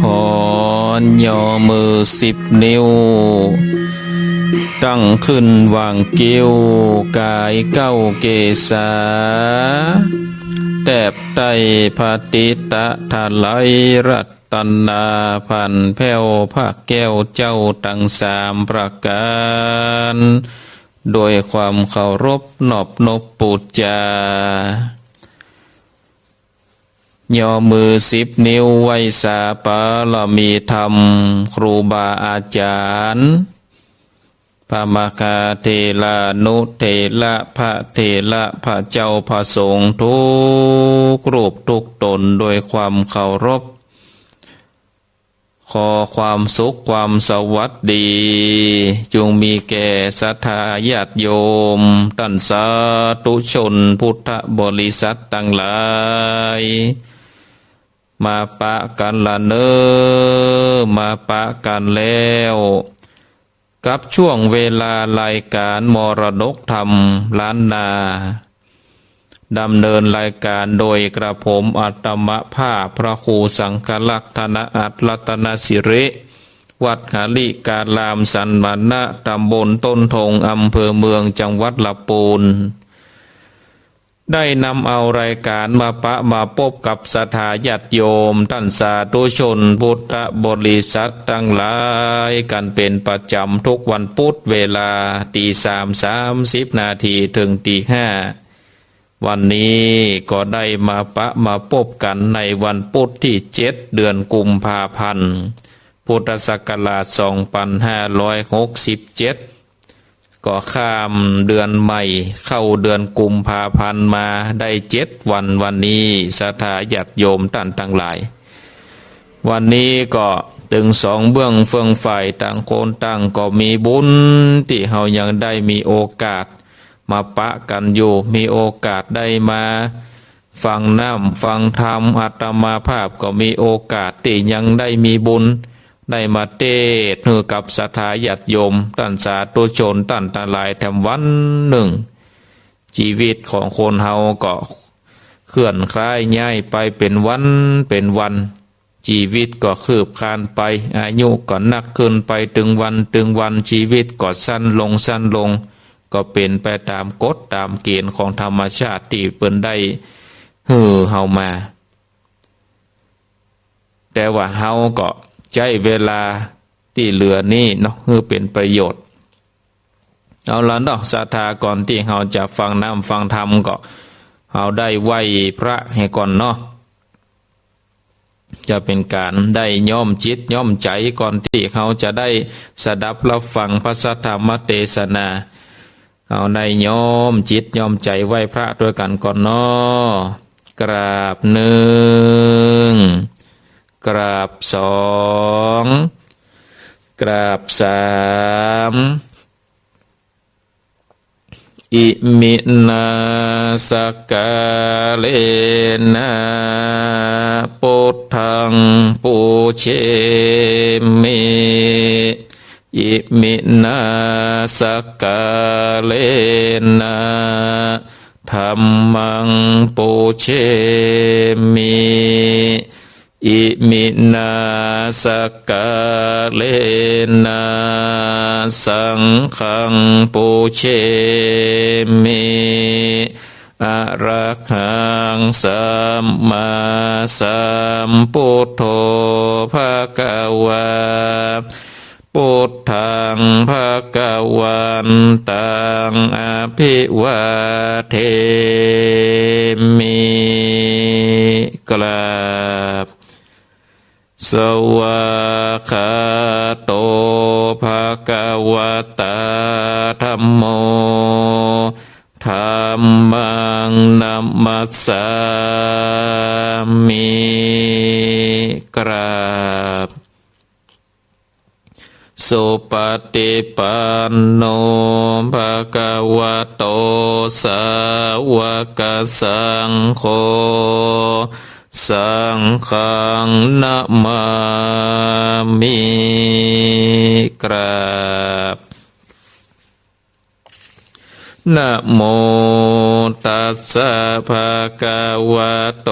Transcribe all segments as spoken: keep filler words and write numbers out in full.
ขอนย่อมือสิบนิ้ว ตั้งขึ้นวางเกี้ยว ก๋ายเก๊าเกศา แตบไต้พระติตะถลายรัตนา ผันแผ้วพระแก้วเจ้าตังสามประก๋าน โดยความเคารพนอบนบปู๋จา ย่อมือสิบนิ้วไหว้สาบารมีธรรม ครูบาอาจ๋ารย์ พระมหาเถรานุเถระ พระเถระ พระเจ้า พระสงฆ์ทุกรูปทุกต๋น โดยความเคารพ ขอความสุขความสวัสดี จุ่งมีแก่ศรัทธาญาติโยม ต้านสาธุชนพุทธบริษัทตังหลาย มาปะกั๋นละเน่อ มาปะกั๋นแล้ว กับช่วงเวลารายก๋านมรดกธรรมล้านนา ดำเนินรายก๋านโดยกระผมอาตมาภาพพระครูสังฆรักษ์ ธนอัตร รัตนสิริ วัดหริการามสันมณะ ตำบลต้นธง อำเภอเมือง จังหวัดลำปูน ได้นำเอารายก๋านมาปะมาปบกับศรัทธาญาติโยม ต้านสาธุชนพุทธบริษัทตังหลายกั๋นเป๋นประจ๋ำทุกวันปุ๊ด เวลาตีสามสามสิบนาทีเถิงตีห้า วันนี้ก็ได้มาปะมาปบกั๋นในวันปุ๊ดตี้เจ็ด เดือนกุมภาพันธ์ พุทธศักราชสองปันห้าร้อยหกสิบเจ็ด ก็ข้ามเดือนใหม่เข้าเดือนกุมภาพันธ์มาได้เจ็ดวัน วันนี้ศรัทธาญาติโยมต้านตังหลาย วันนี้ก็เถิงสองเบื้องเฟืองฝ่าย ต่างคนต่างก็มีบุญ ตี้เฮายังได้มีโอกาสมาปะกั๋นอยู่ มีโอกาสได้มาฟังน้ำฟังธรรม อาตมาภาพก็มีโอกาสตี้ยังได้มีบุญ ได้มาเตศน์หื้อกับศรัทธาญาติโยม ต้านสาธุชนต้านตังหลายแถมวันนึ่ง จีวิตของคนเฮาก็เคลื่อนคล้ายย้ายไปเป๋นวันเป๋นวัน จีวิตก็คืบคลานไป อายุก็นักขึ้นไปตึงวันตึงวัน จีวิตก็สั้นลงสั้นลง ก็เป๋นไปต๋ามกฎต๋ามเก๋ณฑ์ของธรรมชาติตี้เปิ้นได้หื้อเฮามา แต่ว่าเฮาก็ใจ๊เวลาตี้เหลือนี้เนาะ หื้อเป๋นประโยชน์ เอาละเนาะ ศรัทธา ก่อนตี้เฮาจะฟังน้ำฟังธรรมก็ เฮาได้ไหว้พระเหียก่อนเนาะ จะเป๋นก๋านได้ย้อมจิตย้อมใจ๋ก่อนตี้เฮาจะได้สดับฮับฟังพระสัทธรรมเตสนา เอาได้ย้อมจิตย้อมใจ๋ไหว้พระตวยกั๋นก่อนเนาะ กราบนึ่ง กราบสอง กราบสาม อิมินา สักกาเลนะ ปุทธัง ปูเชมิ อิมินา สักกาเลนะ ธัมมัง ปูเชมิ อิมินา สักกาเลนะ สังฆัง ปูเชมิ อะระหัง สัมมาสัมพุทโธ ภะคะวา พุทธัง ภะคะวันตัง อะภิวาเทมิ กราบ สวากขาโต ภะคะวะตา ธัมโม ธัมมัง นะมัสสามิ กราบ สุปฏิปันโน ภะคะวะโต สาวกสังโฆ สังฆัง นะมามิ กราบ ส นะโมตัสสะ ภะคะวะโต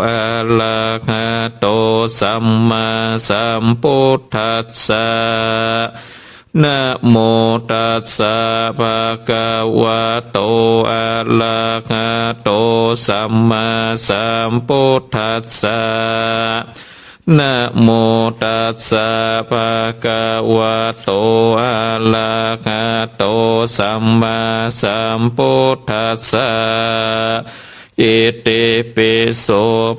อะระหะโต สัมมาสัมพุทธัสสะ นะโมตัสสะ ภะคะวะโต อะระหะโต สัมมาสัมพุทธัสสะ นะโมตัสสะ ภะคะวะโต อะระหะโต สัมมาสัมพุทธัสสะ อิติปิโส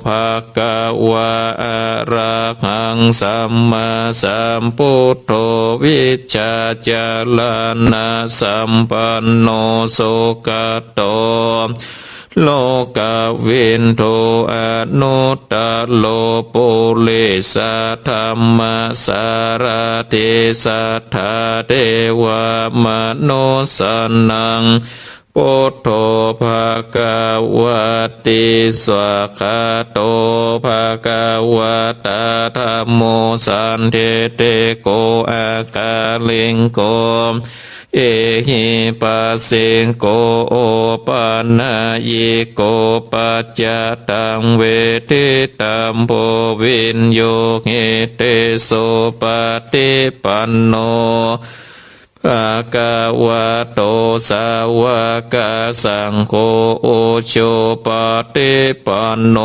ภะคะวะ อะระหัง สัมมาสัมพุทโธ วิชชาจารณะสัมปันโน สุขะโต โลกวิทู อนุตตะโร ปุริสะธัมมะสาระถี สัทธาเทวะมนุสสานัง พุทโธ ภะคะวะติ สวากขาโต ภะคะวะตา ธัมโม สันทิฏฐิโก อะกาลิโก เอหิปัสสิโก โอปะนะยิโก ปัจจะตัง เวททิตัม โพ วิญญูหิติ สุปะฏิปันโน ภะคะวะโต สาวะกะสังโฆ อุจุปะฏิปันโน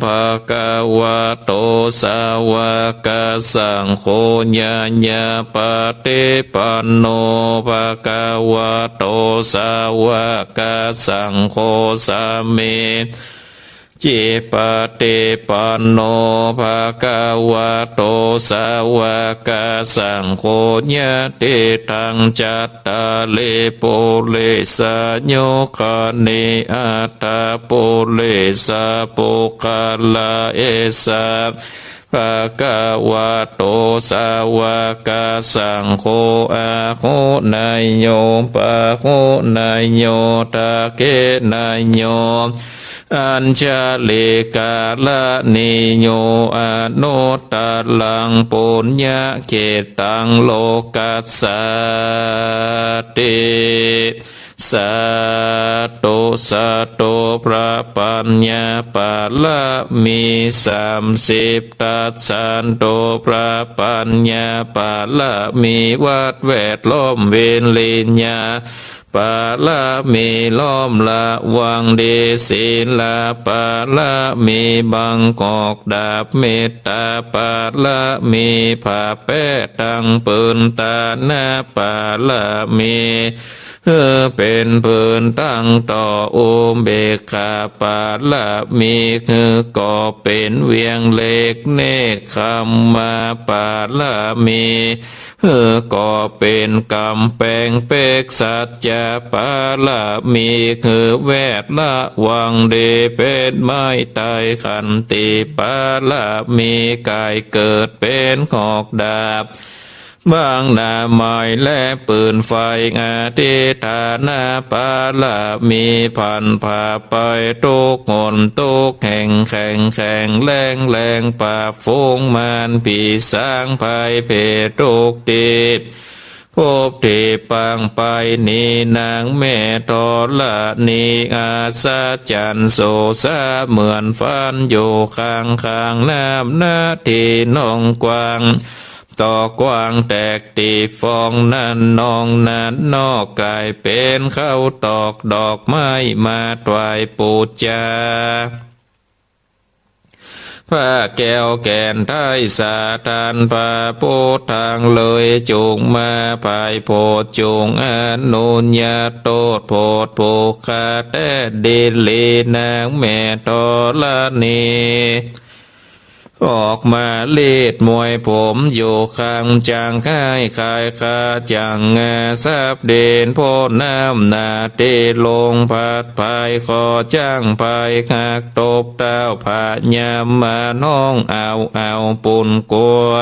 ภะคะวะโต สาวะกะสังโฆ ญาญาปะฏิปันโน ภะคะวะโต สาวะกะสังโฆ สามี จิปะฏิปันโน ภะคะวะโต สาวะกะสังโฆ ญาติตัง จัตตาริ ปุริสายุคานิ อัตถะ ปุริสะ ปุคคละ เอสะ ภะคะวะโต สาวะกะสังโฆ อาหุเนยโย ปาหุเนยโย ทักขิเนยโย อัญชะลีกะระณีโย อนุตตะรัง ปุญญะเขตตัง โลกัสสาติ สาธุ สาธุ พระปัญญาปาระมีสามสิบทัศน์ สาธุ พระปัญญาปาระมี วัดแวดล้อม วิริยะปาระมี ล้อมระวังดี ศีลปาระมี บังกอกดาบ เมตตาปาระมี ผ้าแป๊ตังปืน ตานะปาระมี หื้อเป๋นปืนตั้งต่อ อุเบกขาปาระมี หื้อก่อเป๋นเวียงเหล็ก เนกขัมมะปาระมี หื้อก่อเป๋นก๋ำแปงเป๊ก สัจจะปาระมี หื้อแวดระวังดี เป๋นไม้ไต้ ขันติปาระมี ก๋ายเกิดเป๋นหอกดาบ บังหน้าไม้และปืนไฟ อธิฏฐานะปาระมี พันผ้าไปทุกหนทุกแห่ง แข็งแข็งแรงแรง ปราบฝูงมารผีสางภัยเผตทุกตี้ ภพตี้ปางไป นี้นางแม่ธรณี อัศจรรย์โสสา เหมือนฝันอยู่ข้างๆ น้ำนาตี้นองกว้าง ตอกกว้างแตกตี้ฟอง นั้นนองนั้นนอก ก๋ายเป๋นเข้าตอกดอกไม้ มาถวายปู๋จา ผ้าแก้วแก่นไท้สาทาน พระปุทธังเลยจุ่งมา ภายโผดจุ่งอนุญาต โตษโผดผูกขาแต๊ดีหลี นางแม่ธรณี ออกมาลีดมวยผมอยู่ข้าง จักไห้ขายคาจั่งงา ทรัพย์ดินโพธิ์น้ำนาตี้ลงพัดพาย ขอจั้งพายหักตบเท้า พญามาฮ้องเอาเอาปูนกั๋ว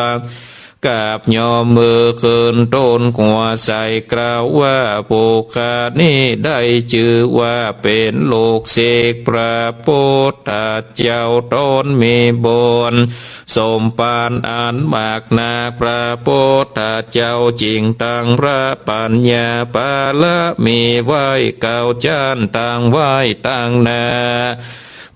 กราบยอมมือขึ้นทูลหัวใส่กล่าวว่า ผู้ข้านี้ได้จื้อว่าเป๋นลูกศิษย์พระพุทธเจ้า ต๋นมีบุญสมภารอันมากนัก พระพุทธเจ้าจึงตั้งพระปัญญาบารมีไว้เก้าจั๊น ตั้งไว้ตังหน้า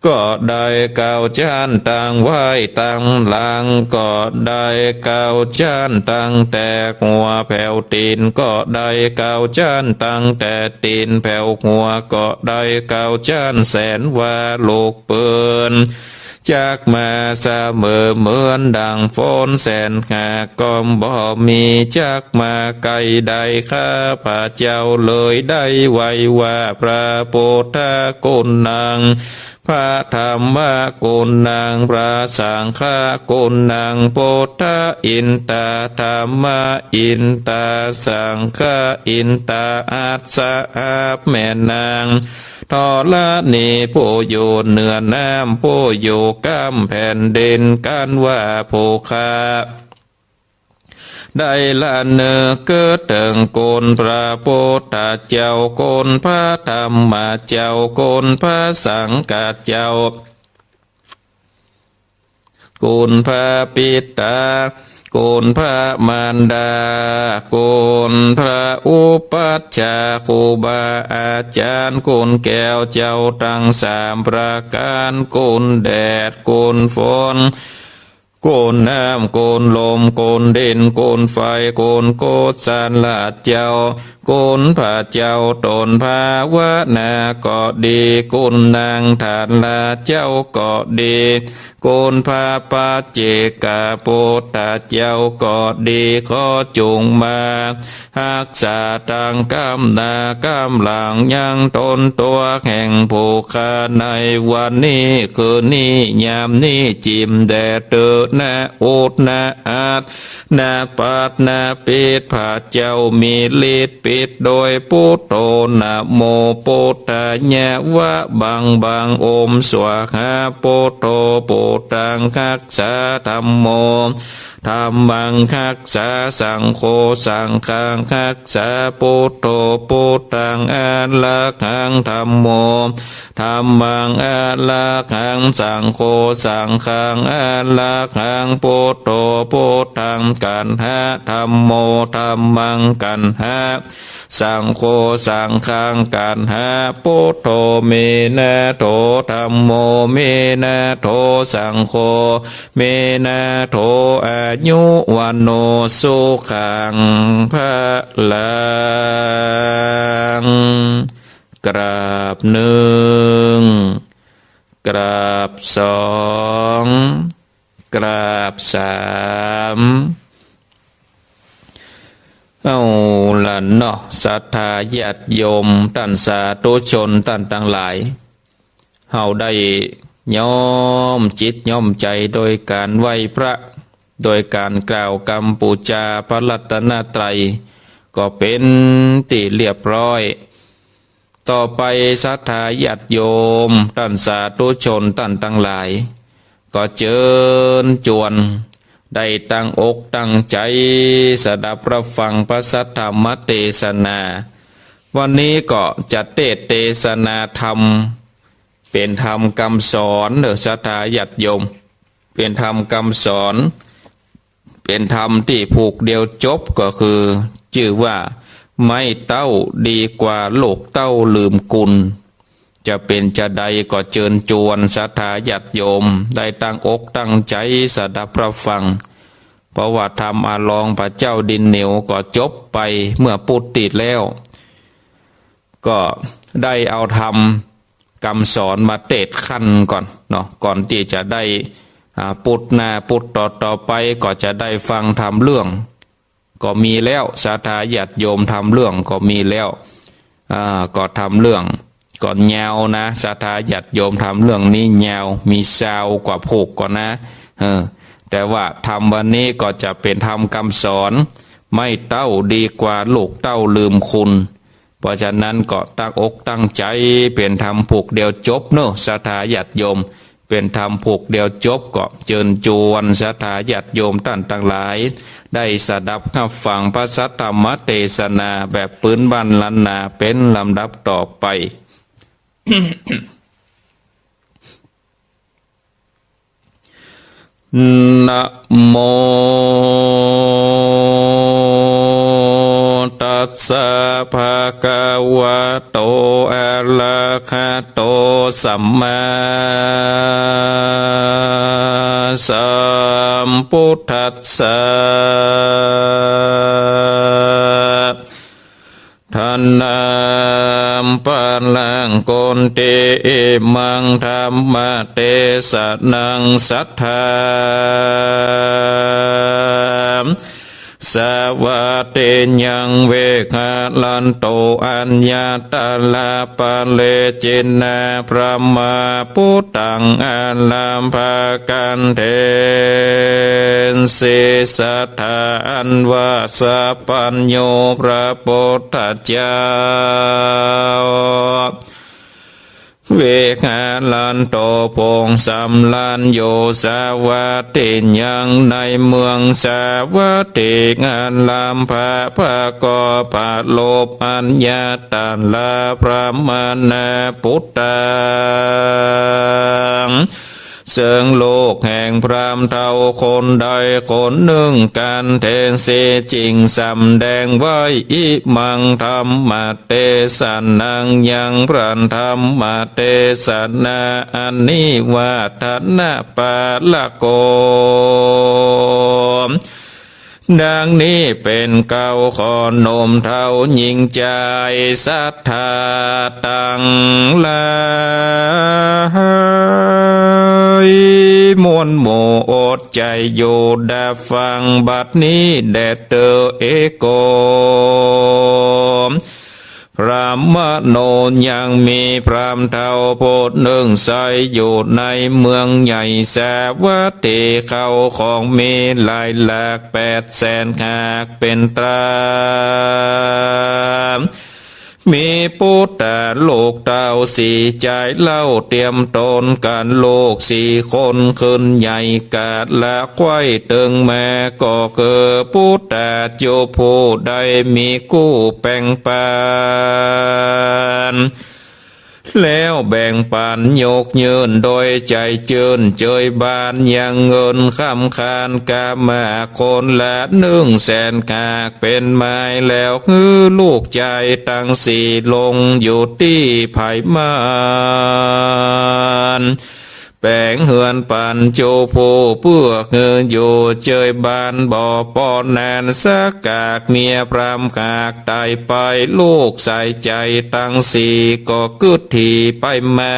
ก็ได้เก้าจั๊น ตั้งไว้ตังหลัง ก็ได้เก้าจั๊น ตั้งแต่หัวแผวตี๋น ก็ได้เก้าจั๊น ตั้งแต่ตี๋นแผวหัว ก็ได้เก้าจั๊น แสนว่าลูกปืน จักมาเสมอเหมือนดั่งฝนแสนหากก็บ่มี จักมาใก้ได้ข้าพเจ้าเลย ได้ไหว้ว่า พระพุทธกุณัง พระธัมมกุณัง พระสังฆกุณัง พุทธอินตา ธัมมอินตา สังฆอินตา อัสสะ แม่นางธรณี ผู้อยู่เหนือน้ำ ผู้อยู่ก้ำแผ่นดิน กันว่าผู้ข้า ได้ละนึกเถิงคุณพระพุทธเจ้า คุณพระธัมมเจ้า คุณพระสังฆเจ้า คุณพระปิตา คุณพระมารดา คุณพระอุปัชฌาย์ ครูบาอาจ๋ารย์ คุณแก้วเจ้าตังสามประก๋าน คุณแดด คุณฝน คุณน้ำ คุณลม คุณดิน คุณไฟ คุณกุศลเจ้า คุณพระเจ้าต๋นภาวนาก็ดี คุณนางทาราเจ้าก็ดี คุณพระปัจเจกพุทธเจ้าก็ดี ขอจุ่งมา ฮักษาตังก้ำหน้าก้ำหลังยังต๋นตั๋วแห่งผู้ข้าในวันนี้คืนนี้ยามนี้จิ่มแด่เตอ นะอุดนะอัด นะปัดนะปิด พระเจ้ามีฤทธิ์ปิดโดยปุทโธ นะโมปุทธายวะ บังบังโอมสวาหา ปุทโธ ปุทธังฮักษา ธัมโม ธัมมังฮักษา สังโฆ สังฆังฮักษา ปุทโธ ปุทธังอะระหัง ธัมโม ธัมมังอะระหัง สังโฆ สังฆังอะระหัง ปุทโธ ปุทธังกัณหะ ธัมโม ธัมมังกัณหะ สังโฆ สังฆังกัณหะ ปุทโธ เมนะโถ ธัมโม เมนะโถ สังโฆ เมนะโถ อายุ วัณโณ สุขัง พลัง กราบนึ่ง กราบสอง กราบสาม เอาละเนาะ ศรัทธาญาติโยม ต้านสาธุชน ต้านตังหลาย เฮาได้ย้อมจิตย้อมใจ๋โดยก๋านไหว้พระ โดยก๋านกล่าวกำปู๋จาพระรัตนตรัย ก็เป๋นตี้เรียบร้อย ต่อไปศรัทธาญาติโยม ต้านสาธุชน ต้านตังหลาย ก็เจิญจวน ได้ตั้งอกตั้งใจ๋สดับรับฟังพระสัทธรรมเตสนา วันนี้ก็จะเตสน์เตสนาธรรม เป๋นธรรมกำสอนเน่อศรัทธาญาติโยม เป๋นธรรมกำสอน เป๋นธรรมตี้ผูกเดียวจบ ก็คือจื้อว่า ไม้เต๊าดีกว่าลูกเต้าลืมกุณ จะเป๋นจาใดก็เจิญจวนศรัทธาญาติโยม ได้ตั้งอกตั้งใจ๋สดับรับฟัง เพราะว่าธรรมอาลองพระเจ้าดินเหนียวก็จบไปเมื่อปุดตี้แล้ว ก็ได้เอาธรรมกำสอนมาเตสน์ขั้นก่อนเนาะ ก่อนตี้จะได้ อ่า ปุดหน้าปุดต่อๆ ไป ก็จะได้ฟังธรรมเรื่อง ก็มีแล้ว ศรัทธาญาติโยม ธรรมเรื่องก็มีแล้ว อ่า ก็ธรรมเรื่องก็ยาวนะ ศรัทธาญาติโยม ธรรมเรื่องนี้ยาว มีซาวกว่าผูกก่อนนะ เออ แต่ว่าธรรมวันนี้ก็จะเป๋นธรรมกำสอน ไม้เต๊าดีกว่าลูกเต้าลืมคุณ เพราะฉะนั้นก็ตั้งอกตั้งใจ๋ เป๋นธรรมผูกเดียวจบเนาะ ศรัทธาญาติโยม เป๋นธรรมผูกเดียวจบ ก็เจิญจวนศรัทธาญาติโยมต้านตังหลาย ได้สดับฮับฟังพระสัทธรรมเตสนาแบบปื้นบ้านล้านนาเป๋นลำดับต่อไป นะโม ตัสสะ ภะคะวะโต อะระหะโต สัมมาสัมพุทธัสสะ ทะนัง ปะลัง โกณฑิ อิมัง ธัมมะเตสะนัง สัทธา สะวะติยัง วิหะรันตุ อัญญะตะระ ปะเร จินะ พระมะ ปุตตัง อารัมภะกันเทนสิ ศรัทธาอันว่าสัพพัญญูพระปุทธเจ้า วิหะรันตุ พระองค์สำราญอยู่ สะวะติยัง ในเมืองสาวัตถี อารัมภะ พระก็ปรารภอัญญะตะระ พระมะ ปุตตัง เซิงลูกแห่งพราหมณ์เฒ่าคนใดคนนึ่ง กันเทนสิ จึงสำแดงไว้ อิมัง ธัมมะเตสะนัง ยังพระธรรมเตสนาอันนี้ว่า ทะนะปะละโก ดังนี้เป๋นเกล้า ขอหนุ่มเฒ่าหญิงจายศรัทธาตังหลาย มวลหมู่อดใจ๋อยู่ดับฟังบัดนี้แด่เต๊อะ เอโก พราหมโณ ยังมีพราหมณ์เฒ่าผู้นึ่งใส้อยู่ในเมืองใหญ่สาวัตถี เข้าของมีหลายหลากแปดแสนหากเป๋นตรา มีปุตตะลูกเต้าสี่จายเล่า เตรียมต๋นกั๋นลูกสี่คนขึ้นใหญ่ กาละไขว้เติงมา ก็คือปุตตะจุผู้ใดมีกู้แป่งปัน แล้วแบ่งปั๋นยกยื่นโดยใจ๋จื้นเจยบาน ยังเงินคำคานกามาคนละนึ่งแสนหากเป๋นไม้ แล้วหื้อลูกจายตังสี่ลงอยู่ตี้ไผมัน แป๋งเฮือนปั๋นจุผู้เปื้อหื้ออยู่เจยบาน บ่ปอนั้นสักกาก เมียพราหมณ์หากต๋ายไป ลูกสายใจ๋ตังสี่ก็กึ๊ดถี่ไปมา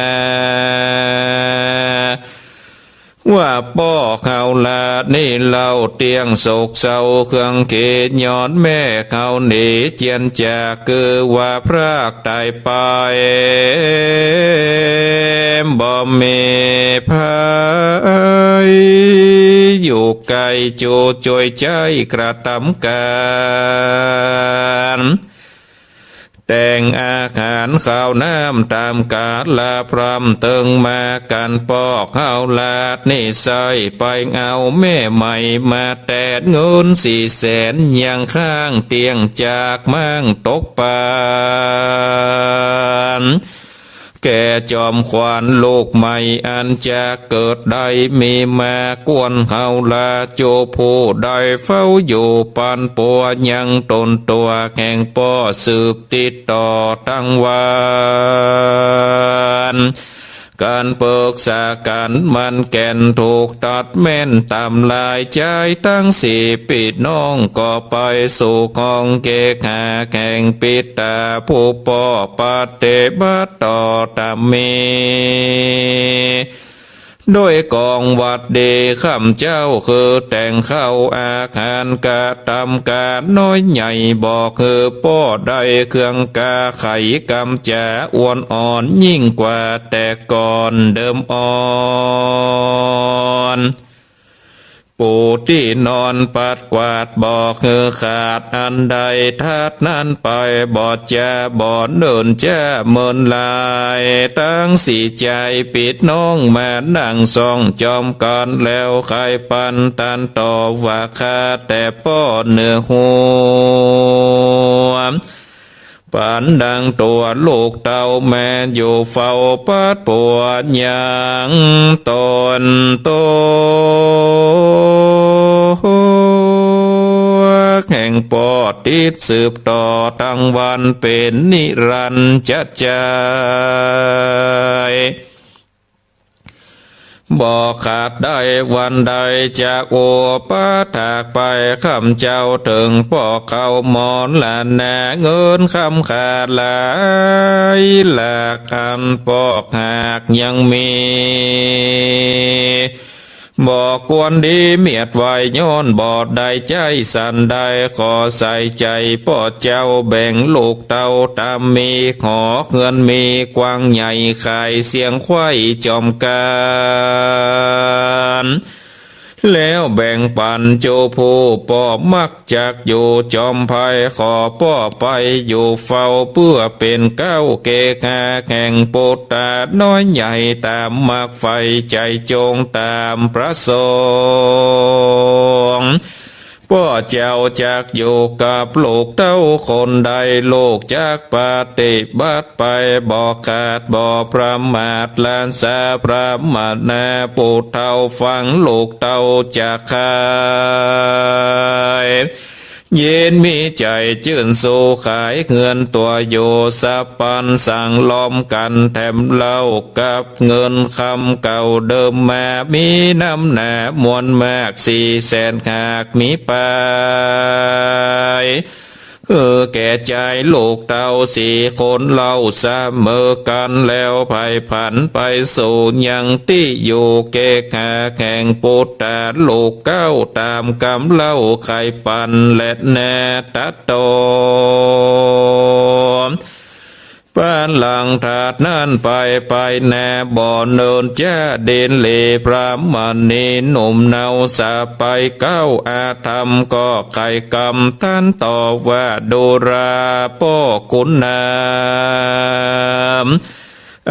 ว่าป้อเฮาลาดนี้เล่าเตี้ยงโศกเศร้าเครื่องเขต ย้อนแม่เฮาหนีเจียนจาก คือว่าพรากต๋ายไป บ่มีไผอยู่ใก้จุจ้วยใจ๊กระตำก๋าน แต่งอาหารข้าวน้ำต๋ามกาละพร่ำเติงมา กั๋นปอกเฮาลาดนี้ใส้ ไปเอาแม่ใหม่มาแตน เงินสี่แสนยังค้างเตี้ยงจากมั่งตกปั๋น แก่จอมขวัญลูกใหม่อันจะเกิดได้มีมา กวนเฮาลาดจุผู้ใดเฝ้าอยู่ปันปัว ยังต๋นตั๋วแห่งป้อสืบติดต่อตังวัน กั๋นปึกษากั๋นมันแก่น ถูกตัดแม่นต๋ามลายจายตังสี่ปี้น้อง ก็ไปสู่ห้องเกหาแห่งปิตาผู้ป้อ ปฏิบัติต่อต๋ามมี โดยกองหวัดดีข้ามเจ้า คือแต่งข้าวอาหารกระตำก๋านน้อยใหญ่ บอกหื้อป้อได้เครื่องกาไขก๋ำจ๋าอ่อนอ่อนยิ่งกว่าแต่ก่อนเดิมอ่อน ปูตี้นอนปัดกวาดบ่หื้อขาดอันใด ถัดนั้นไปบ่จะบ่เนิ่นจ๊าเมินหลาย ตังสี่ใจ๋ปิดน้องมานั่งส่องจอมกั๋น แล้วใค่ปันตันต่อว่า ข้าแต่ป้อเหนือหัว ปันดังตั๋วลูกเต้าแม่อยู่เฝ้าปัดปัวยังต๋น ตกแห่งป้อติดสืบต่อตังวันเป๋นนิรันดร์จ๊า บ่ขาดได้วันใด จากอุปถากไปค่ำเจ๊าเถิงป้อเข้ามรณะ เงินคำข้าหลายหลากอันป้อหากยังมี บ่ควรดีเมียดไว้ ย้อนบ่ได้ใจ๊สันใด ขอใส่ใจ๋ป้อเจ้าแบ่งลูกเต้าต๋ามมี หอเฮือนมีกว้างใหญ่ ขายเสี้ยงไขว้จอมกั๋น แล้วแบ่งปันจูผู้ป้อมักจักอยู่จอมไพร่ ขอป้อไปอยู่เฝ้า เปื้อเป๋นเก๊าเกหาแห่งปุตตา น้อยใหญ่ต๋ามมักใฝ่ ใจ๋จงต๋ามประสงค์ ป้อเจ้าจักอยู่กับลูกเต้าคนใด ลูกจักปฏิบัติไปบ่ขาดบ่ประมาท ราชาพราหมณาผู้เฒ่าฟัง ลูกเต้าจักใค่เย็นมีใจ๋จื้นสู้ ขายเฮือนตั๋วอยู่สะปัน สั่งล้อมกั๋นแถมเล่า กับเงินคำเก่าเดิมมา มีน้ำหนามวลมาก สี่แสนหากมีไป หื้อแก่ใจ๋ลูกเต้าสี่คนเล่า เสมอกั๋นแล้วไพร่ผันไปสู่ยังตี้อยู่ เกหาแห่งปุตตาลูกเก๊า ต๋ามกำเล่าใค่ปันและแน่ตัดตน ปันหลังถัดนั้นไป ไปแน่บ่เนิ่นจ๊า ดินเลพราหมณีหนุ่มเนา สะใป๊เก๊าอาธรรมก็ใค่กำตันต่อว่า ดูราป้อขุนนาง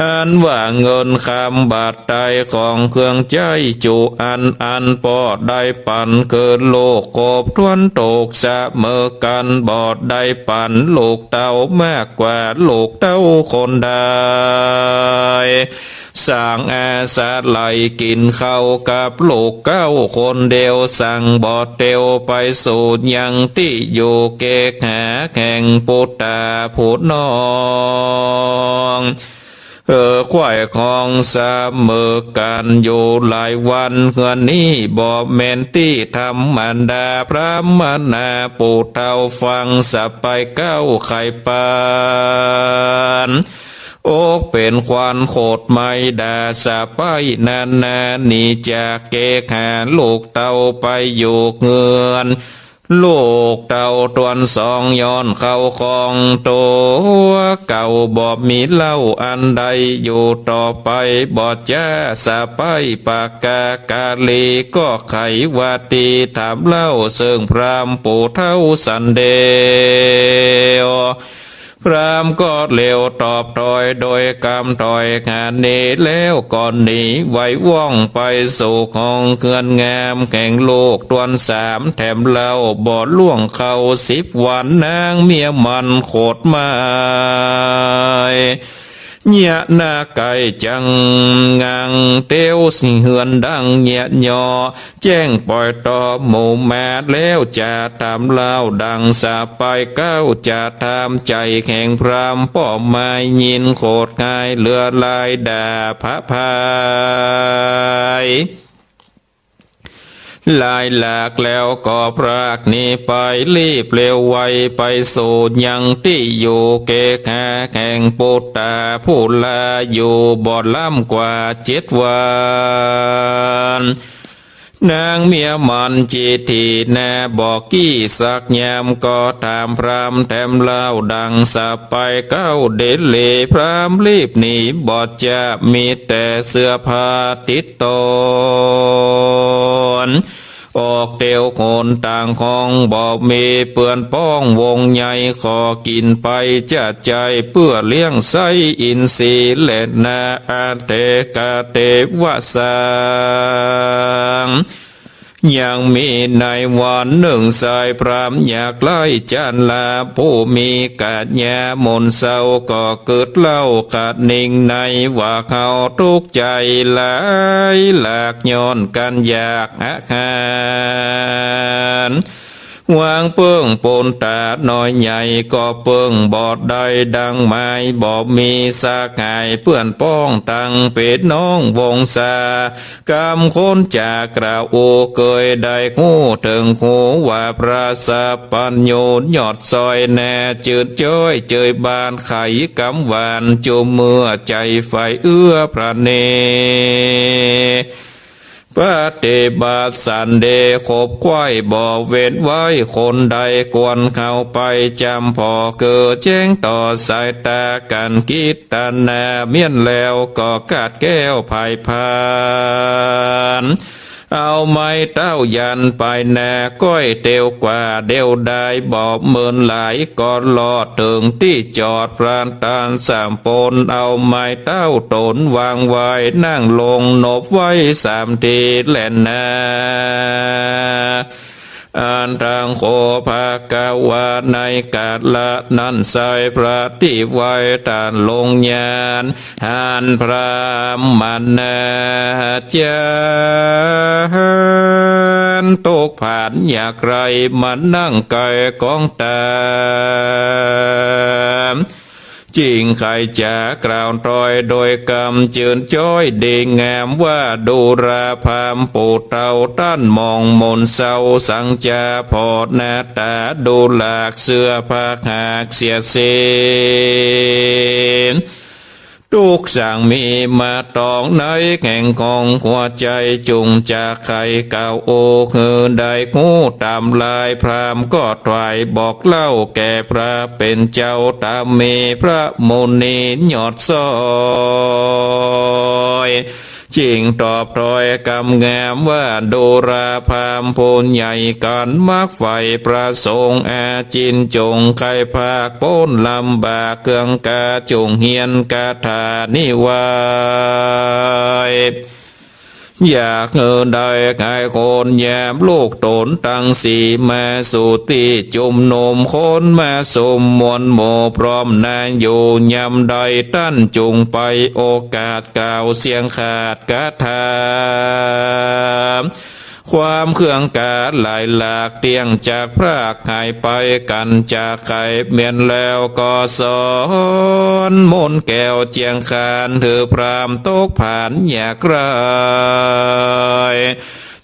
อันว่าเงินคำบัตรไตรของเครื่องใจ๊จุอันอันป้อได้ปัน คือลูกครบถ้วนถูกเสมอกั๋น บ่ได้ปันลูกเต้ามากกว่าลูกเต้าคนใด สั่งอาศัยกิ๋นข้าวกับลูกเก๊าคนเดียว สั่งบ่เตียวไปสู่ยังตี้อยู่ เกหาแห่งปุตตาผู้น้อง เออ ไขว้ของเสมอกั๋นอยู่หลายวัน เฮือนนี้บ่แม่นตี้ธรรมดา พราหมณาผู้เฒ่าฟังสะใป๊เก๊าใค่ปัน อกเป๋นควันโขดไหม้ด่าสะใป๊นานา หนีจากเกหาลูกเต้าไปอยู่เฮือน ลูกเต้าตวนสองย้อนเข้าของตั๋วเก่า บ่มีเล่าอันใดอยู่ต่อไป บ่จ๊าสะใป๊ปากกาลี ก็ใค่ว่าตี้ถามเล่าเซิ่งพราหมณ์ผู้เฒ่าสันเดียว พราหมณ์ก็เลียวตอบถ้อยโดยกำถ้อยหาหนี แล้วก็หนีไวว่องไปสู่ห้องเฮือนงามแห่งลูกตวนสาม แถมเล่าบ่ล่วงเข้าสิบวัน นางเมียหมันโขดไหม้ เยียะหน้าไก่จังงังเตียวสิเฮือนดังเยียะยอ แจ้งปอยต่อหมู่มาแล้ว จะถามเล่าดังสะใป๊เก๊า จะถามใจ๋แห่งพราหมณ์ป้อไม้ยิน โขดหายเหลือหลายด่าผะพาย หลายหลากแล้วก็พรากหนีไป รีบเร็วไวไปสู่ยังตี้อยู่ เกหาแห่งปุตตาผู้ลาอยู่บ่ล้ำกว่าเจ็ดวัน นางเมียหมันจิตถีนาบ่อี้สักยาม ก็ถามพราหมณ์แถมเล่าดังสะใป๊เก๊า เดชเหลพราหมณ์รีบหนีบ่จ๊า มีแต่เสื้อผ้าติดตน ออกเตียวคนต่างห้อง บ่มีเปื้อนป้องวงใหญ่ ขอกิ๋นไปจะใจ๋เปื้อเลี้ยงไส้อินทรีย์แลนา อเตกะเตวะสัง ยังมีในวันนึ่ง ชายพราหมณ์อยากไล้จารา ผู้มีกัญญามนเศร้า ก็กึ๊ดเล่าคะนิงใน ว่าเฮาตุ๊กข์ใจ๋หลายหลาก ย้อนกั๋นอยากอาหาร หวังเปิ้งปูนต๋าน้อยใหญ่ ก็เปิ้งบ่ได้ดังหมาย บ่มีสหายเปื้อนป้องตังปี้น้องวงศา กำคนจากกล่าวอู้ เกยได้ฮู้เถิงหูว่า พระสัพพัญญูยอดซ้อยแน่ จืดจ้อยเจยบานไขกำหวาน จุ่มเมื่อใจ๋ใฝ่เอื้อพระเนตร ปฏิบัติสันเดช ขบไขว่บ่เว้นไว้คนใด ควรเข้าไปจำผ่อ คือแจ้งต่อสายตากั๋น กิตตนาเมี้ยนแล้วก็กาดแก้วไพร่พาน เอาไม้เต้ายันไปนา ก้อยเตียวกว่าเดียวดาย บ่เมินหลายก็ลอดเถิงตี้จอด พระต้านสามปน เอาไม้เต้าต๋นวางไว้ นั่งลงนบไว้สามทีแลนา อันตังโข ภควา ในกาละนั้นไซร้ พระตี้ไหว้ต้านลงญาณ หันพราหมณาจ๋ารย์ ตกผานอยากไร้ มานั่งใก้ของต๋น จิ่งใค่จ๋ากล่าวถ้อยโดยกำจืนจ้อยดีงามว่า ดูราพราหมณ์ผู้เฒ่าต้านหมองมนเศร้า สังจาผ่อหน้าต๋าดูหลากเสื้อผ้าหากเสียสิ้น ตุ๊กข์สังมีมาตองในแห่งของหัวใจ๋ จุ่งจะใค่กล่าวโอ หื้อได้ฮู้ต๋ามลาย พราหมณ์ก็ถวายบอกเล่าแก่พระเป๋นเจ้า ต๋ามมีพระมุนียอดซ้อย จิ่งตอบถ้อยกำงามว่า ดูราพราหมณ์ผู้ใหญ่ ก๋านมักใฝ่ประสงค์อาจิน จุ่งใค่ภาคป๊นลำบาก เคืองกาจุ่งเฮียนคาถานี้ไว้ อยากหื้อได้ใค่คนยามลูกต๋นตังสี่ มาสู่ตี้จุมนุมคนมาสุมมวลหมู่ พร้อมนาอยู่ยามใด ต้านจุ่งไปโอกาสกล่าวเสียงคาถา ความเคืองกาหลายหลากเตี้ยงจากพรากหายไป กั๋นจากใค่เมียนแล้วก็สอนมนต์แก้วเจียงคาน หื้อพราหมณ์ตกผานอยากไร้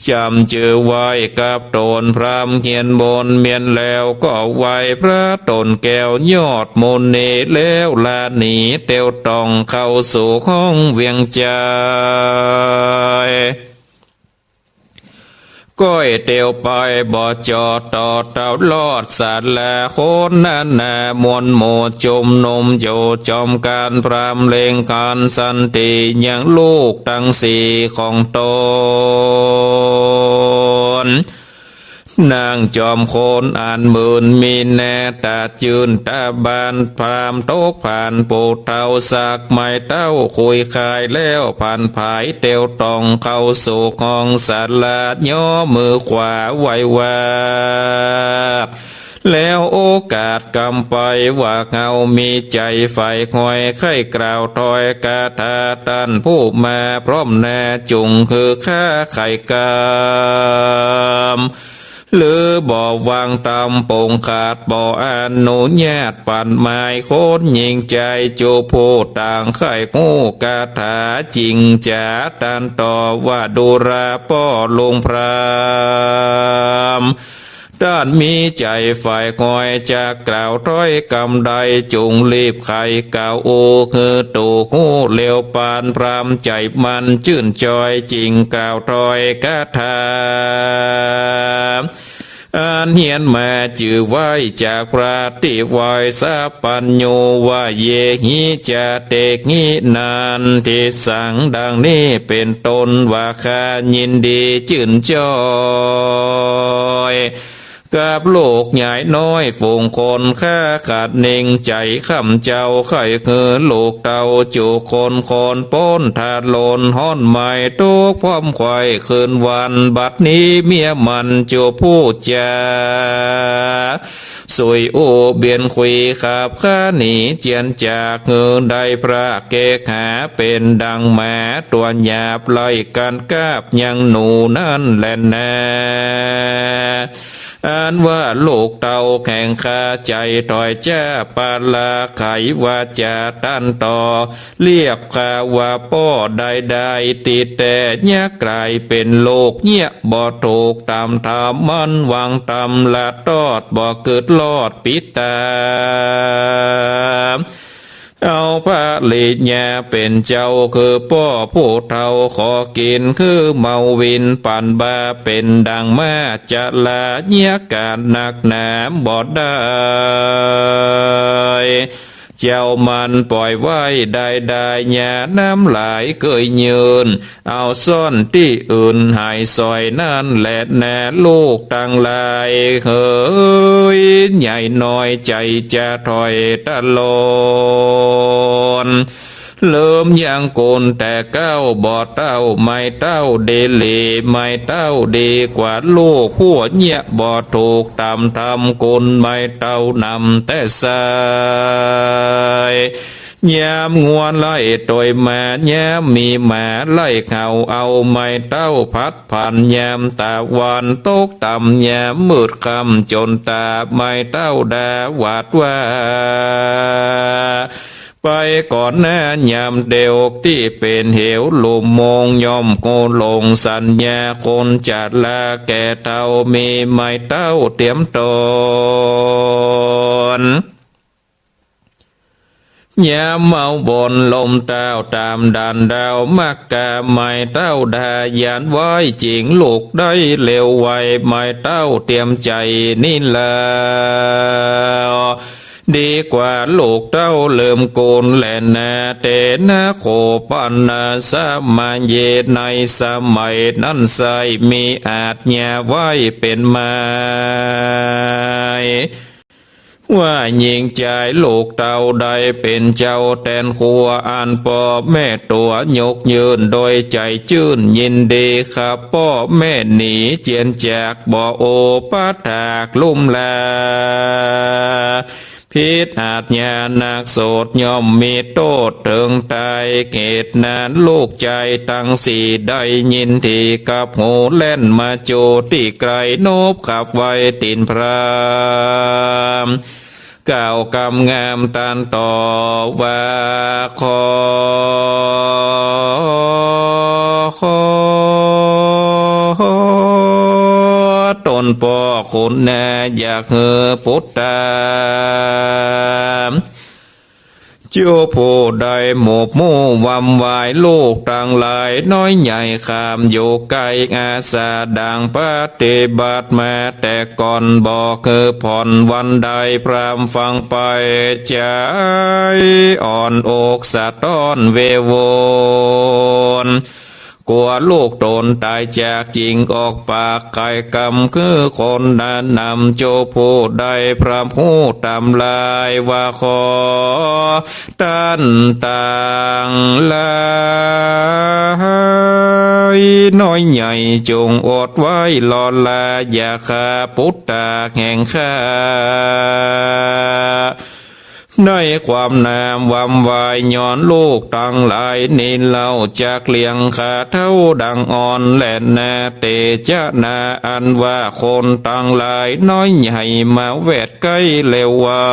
จ๋ำจื้อไหว้กับต๋น พราหมณ์เฮียนมนต์เมียนแล้วก็ไหว้พระต๋นแก้วยอดมุนี แล้วลาหนีเตียวต่องเข้าสู่ห้องเวียงใจ๋ ก้อยเตียวไปบ่จอดต่อเต้าลอดศาลา คนนานา มวลหมู่จุมนุมอยู่จอมก๋าน พราหมณ์เล็งคันสันติยังลูกตังสี่ของต๋น นางจอมคนอันหมื่นมีแน่ ต๋าจื้นต๋าบาน พราหมณ์ตกผานผู้เฒ่า สักไม้เต้าคุยคายแล้ว ผันผายเตียวต่องเข้าสู่ห้องศาลา ย่อมือขวาไหว้วาด แล้วโอกาสกำไปว่า เฮามีใจ๋ใฝ่ฮวย ใค่กล่าวถ้อยคาถา ต้านผู้มาพร้อมหน้า จุ่งหื้อข้าใค่กำ หรือบ่วางต๋ามปงขาด บ่อนุญาตปัดหมาย คนหญิงใจ๋จุผู้ต่างใค่ฮู้คาถา จิ่งจ๋าต้านต่อว่า ดูราป้อลุงพราหมณ์ ต้านมีใจ๋ใฝ่ฮวย จะกล่าวถ้อยกำใด จุ่งรีบใค่กล่าวอู้ หื้อถูกฮู้เร็วปาน พราหมณ์ใจ๋มันจื้นจอย จิ่งกล่าวถ้อยคาถา อันเฮียนมาจื้อไว้จากพระตี้ไหว้สัพพัญญูว่า เยหิ จา เต หิ นันทิสัง ดังนี้เป๋นต้น ว่าข้ายินดีจื้นจ้อย กับลูกใหญ่น้อยฝูงคน ข้าขัดเน่งใจ๋ข้าเจ้า ใค่หื้อลูกเต้าจุคน คนป๊นถลนฮ้อนไหม้ ตุ๊กข์พร่ำไขว่คืนวัน บัดนี้เมียมันจุผู้จ๋า สุยอู้เบียนขุยขับข้าหนีเจียนจาก หื้อได้พระเกศหา เป๋นดังหมาตั๋วหยาบ ไล่กัดกาบยังหนูนั้นแลนา อันว่าลูกเต้าแข็งข้าใจ๋ ถอยจ้าปาลาไขวาจ๋าต้านต่อ เรียกข้าว่าป้อได้ได้ ตี้แต๊เยียะก๋ายเป๋นลูกเยียะบ่ถูกต๋ามธรรม มันหวังต๋ามละตอด บ่กึ๊ดรอดปิดต๋า เอาภริยาเป๋นเจ้า คือป้อผู้เฒ่า ขอกิ๋นคือเมาวิน ปันบาเป๋นดังม้า จะลาเยียะก๋านนักหนาบ่ได้ เจ้ามันป่อยไว้ได้ได้ ยาน้ำลายเกยยืน เอาซ่อนตี้อื่นหายสอยนั้นแลนา ลูกตังหลายเหย ใหญ่น้อยใจ๋จะถอยตะลอน เริ่มยังกูลแต่เก๊า บ่เต้าไม้เต้าดีหลี ไม้เต้าดีกว่าลูก ผัวเยียะบ่ถูกต๋ามธรรม กูลไม้เต้านำแต่ใส ยามงัวไล่ตวยหมา ยามมีหมาไล่เห่า เอาไม้เต้าผัดผัน ยามตะวันตกต่ำ ยามมืดค่ำจ๋นต๋า ไม้เต้าด่าหวาดหว่า ไปก่อนหน้ายามเตียว ตี้เป๋นเหวลุ่มมง ย่อมโกหลงสัญญา คนจะลาแก่เฒ่า มีไม้เต้าเตียมต๋น ยามเมาบนลมเต้า ต๋ามด่านดาวมักกะ ไม้เต้าด่าหยานไว้ จิ่งลุกได้เร็วไว ไม้เต้าเตียมใจ๋นี้แล ดีกว่าลูกเต้าเริ่มกูลแลนา เตนะโข ปัณณะ สะมะเย ในสมัยนั้นไส้ มีอาชญาไว้เป๋นไม้ ว่าหญิงจายลูกเต้าได้เป๋นเจ้าแตนครัว อันป้อแม่ตั๋วยกยืน โดยใจ๋จื้นยินดี ขับป้อแม่หนีเจียนจาก บ่โอปะถากลุ่มลา ผิดอาชญานักโสด ย่อมมีโต้ษเถิงต๋าย เหตุนั้นลูกจายตังสี่ ได้ยินตี้กับหู แล่นมาจู้ตี้ใก้ นบขับไหว้ตี๋นพราหมณ์ กล่าวกำงามต้านต่อว่า ขอ ขอ ตนป้อคุณนา อยากหื้อปุตตา เจ้าผู้ใดหมบหมู่วำวาย ลูกตังหลายน้อยใหญ่ข้ามอยู่ไกล อาสาดังปฏิบัติมาแต่ก่อน บ่คือผ่อนวันใด พราหมณ์ฟังไปใจ๋อ่อนอกสะท้อนเววอน กั๋วลูกต๋นต๋ายจาก จึงออกปากไขกำ คือคนแนะนำ เจ้าผู้ใดพร่ำฮู้ต๋ามลายว่า ขอต้านตังหลายน้อยใหญ่ จงอดไว้ลอลา อย่าฆ่าปุตตาแห่งข้า ในความหนามวำวาย ย้อนลูกตังหลายนี้เล่า จักเลี้ยงข้าเฒ่าดังอ่อนแลนา เตจะนา อันว่าคนตังหลายน้อยใหญ่ มาแวดใก้แล้วไหว้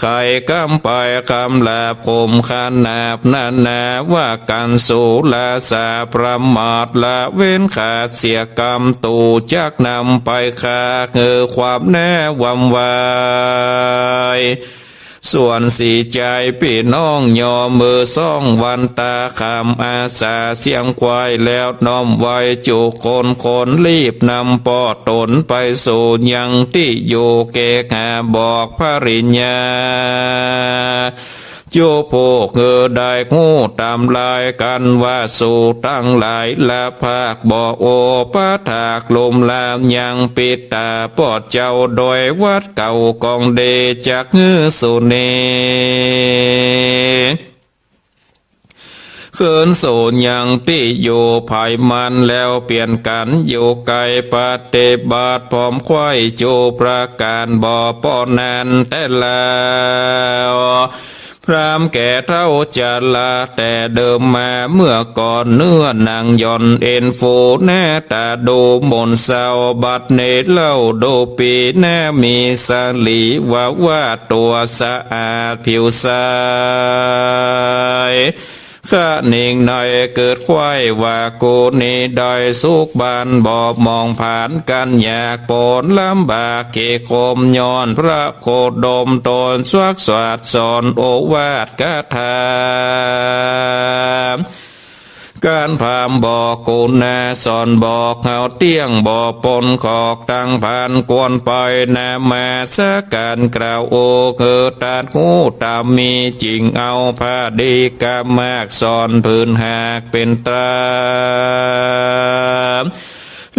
ไขกำไปกำลาบ ข่มขนาบนานา ว่ากั๋นสุราสาประมาท ละเว้นขาดเสียกำ ตู่จักนำไปฆ่า คือความหนาวำวาย ส ส่วนสีใจ๋ปี้น้องย่อมือสองวันต๋า ค่ำอาสาเสี้ยงควายแล้ว น้อมไหว้จุคน คนรีบนำป้อต๋นไปสู่ยังตี้อยู่ เกหาบอกภริยา จุผู้หื้อได้ฮู้ต๋ามลายกั๋นว่า สูตังหลายละภาคบ่โอ ปะถากลุมลามยังปิดต๋าป้อเจ้า โดยวัตรเก่ากองดีจักหื้อสูเน คืนสู่ยังตี้อยู่ไผมันแล้ว เปลี่ยนกั๋นอยู่ไกล ปฏิบัติพร้อมไขว้ จุประก๋านบ่ป้อนั้นแต๊แล้ว พราหมณ์แก่เฒ่าจาราแต่เดิมมา เมื่อก่อนเนื้อหนังหย่อนเอ็นฟู หน้าต๋าดูหม่นเศร้า บัดนี้เล่าดูปีหน้ามีสลี ว่าว่าตั๋วสะอาดผิวใส คะนิงในเกิดไขว้ว่า กูนี้ได้สุขบ้านบ่หมอง ผานกั๋นยากปนลำบากเขกม ย้อนพระโคดมต๋นสวักสวัสสอนโอวาทคาถา ก๋านพราหมณ์บอกกุณา สอนบอกเฮาเตี้ยงบ่ปน ขอกตังผานควรไป นมัสก๋านกล่าวโอ คือตรัสฮู้ต๋ามมี จึงเอาผาดีกามาก สอนผืนหากเป๋นต๋า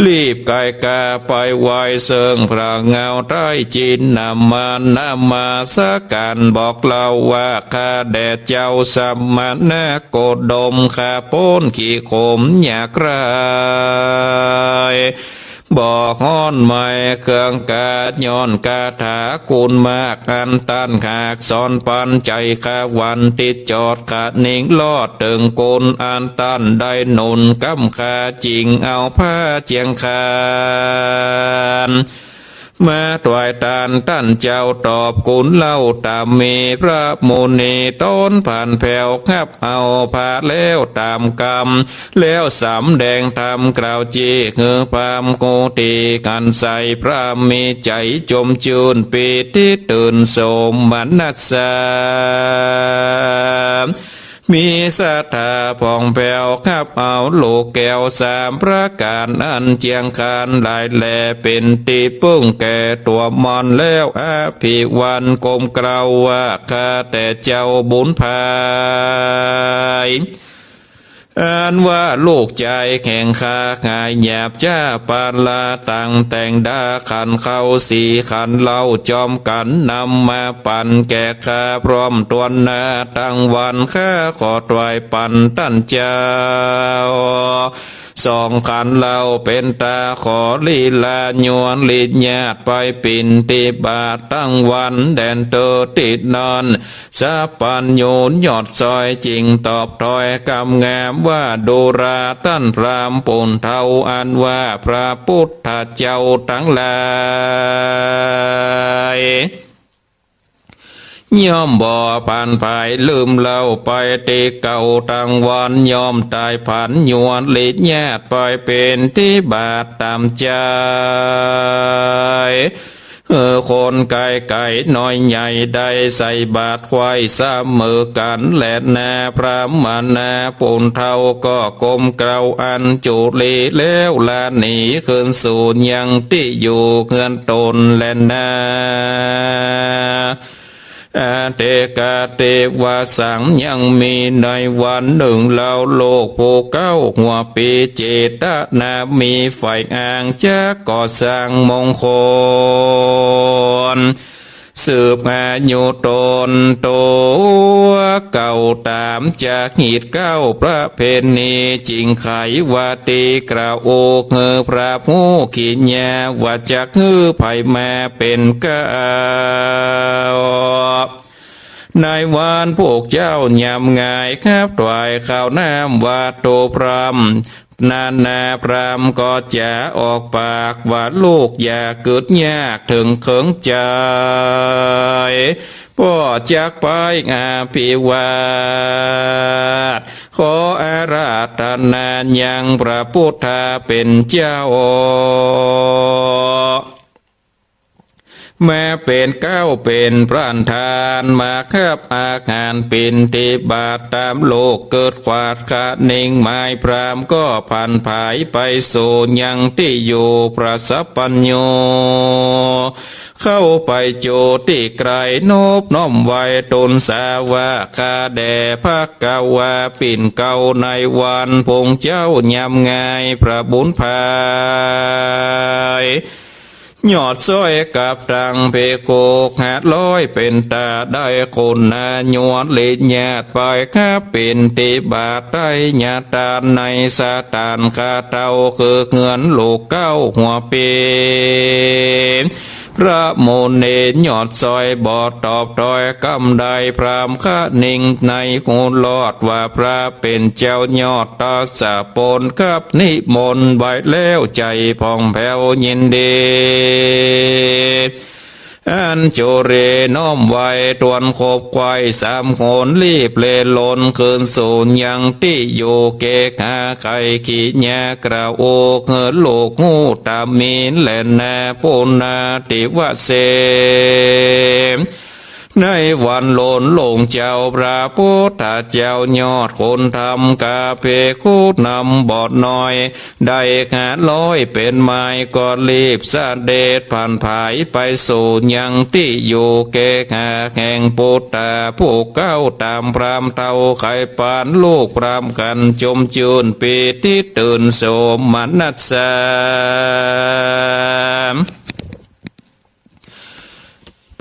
รีบไกก๋าไปไหว้เซิ่งพระเงาไตรจิต นำมานมัสก๋านบอกเล่าว่า ข้าแด่เจ้าสมณโคดม ข้าป๊นขี้ขมยากไร้ บ่ฮ้อนไหม้เครื่องกัด ย้อนคาถาคุณมากอันต้าน หากสอนปั๋นใจ๋ข้าวันติดจอด คะนิงรอดเถิงคุณอันต้านได้หนุน กำข้าจึงเอาผ้าเจียงคาน มาถวายตานต้านเจ้า ตอบคุณเล่าต๋ามมี พระมุนีต๋นผานแผ้ว ฮับเอาผ้าแล้วต๋ามกำ แล้วสำแดงธรรมกล่าวจี้ หื้อพราหมณ์โกฏีกั๋นใส พราหมณ์มีใจ๋จมจื้นปีติตื่นโสมนัสสา มีศรัทธาผ่องแผ้ว ฮับเอาลูกแก้วสามประก๋าน อันเจียงคานหลายแล เป๋นตี้ปึ้งแก่ตั๋วมอนแล้ว อภิวันก้มเกล้าว่า ข้าแต่เจ้าบุญภาย อันว่าลูกจายแข็งข้า หายหยาบจ๊าปาลา ตั้งแต่งดาขันเข้าสี่ขันเหล้า จอมกั๋นนำมาปั๋นแก่ข้า พร้อมตวนหน้าตังวัน ข้าขอถวายปั๋นต้านเจ้า สองขันเหล้าเป๋นต๋า ขอลีลาญวนฤทธิ์ญาติ ไปปิณฑบาตตังวัน แดนเตอร์ตี้นั้น สัพพัญญูยอดซอยจึงตอบถ้อยกำงามว่า ดูราต้านพราหมณ์ปุณเฒ่า อันว่าพระปุทธเจ้าตังหลาย ย่อมบ่ผันผายลืมเล่าไปตี้เก่าตังวัน ย่อมต๋ายผันญวนฤทธิ์ญาติไปปิณฑบาตต๋ามใจ๋ เออ คนไก๋ไก๋น้อยใหญ่ได้ใส่บาตรไขว้เสมอกั๋นแลนา พราหมณปุณเฒ่าก็ก้มเกล้าอัญจุลีแล้ว ละหนีคืนสู่ยังตี้อยู่เฮือนต๋นแลนา อเตกะเตวะสัง ยังมีในวันนึ่งเล่า ลูกผู้เก๊าหัวปี๋ เจตนามีใฝ่อ้างจักก่อสร้างมงคล สืบอายุต๋นตั๋วเก่าต๋ามจารีตเก๊าประเพณี จึงไขว่าตี้กระอุกหื้อพระผู้ขีญา ว่าจักหื้อใผมาเป๋นเก๊า ในวันพวกเจ้ายามงาย ฮับถวายข้าวน้ำวัตถุพร่ำ นานาพราหมณ์ก็จะออกปากว่า ลูกอย่ากึดยากเถิงเขิงใจ๋ ป้อจักไปอภิวาท ขออาราธนายังพระพุทธเป๋นเจ้า มาเป๋นเก๊าเป๋นประธาน มาฮับอาหารบิณฑบาตต๋ามลูกเกิดขวาดคะเน็ง หมายพราหมณ์ก็ผันผายไปสู่ยังตี้อยู่ พระสัพพัญญูเข้าไปจู๋ตี้ไก๋ นบน้อมไหว้ตูลสาวกาแด่พระกวาปิ่นเกล้าในวันพุงเจ๊ายามงาย พระบุญภาย ยอดซ้อยกับตังภิกขุห้าร้อย เป๋นต๋าได้คนนายวริญาติ ไปฮับบิณฑบาตไตยทานในสถานข้าเต้า คือเฮือนลูกเก๊าหัวปี พระมุนียอดซ้อยบ่ตอบถ้อยกำใด พราหมณ์คะเน็งในฮู้รอดว่าพระเป๋นเจ้ายอดทศพล ฮับนิมนต์ไว้แล้วใจ๋ผ่องแผ้วยินดี อัญจุลีน้อมไหว้ตวนขบไขว่สามหน รีบเล่นลนคืนสู่ยังตี้อยู่ เกหาไขขีญญากล่าวโอเกิดลูกฮู้ต๋ามมีแลนา ปุณณาติวเส ในวันโลนหลงเจ้าพระพุทธเจ้ายอดคุณธรรม กับภิกขุนำบ่น้อย ได้ห้าร้อยเป๋นหมาย ก็รีบเสด็จผันผายไปสู่ยังตี้อยู่ เกหาแห่งปุตตาผู้เก๊า ต๋ามพราหมณ์เฒ่าไขปาน ลูกพราหมณ์กั๋นจมจื้นปีติตื่นโสมนัสสา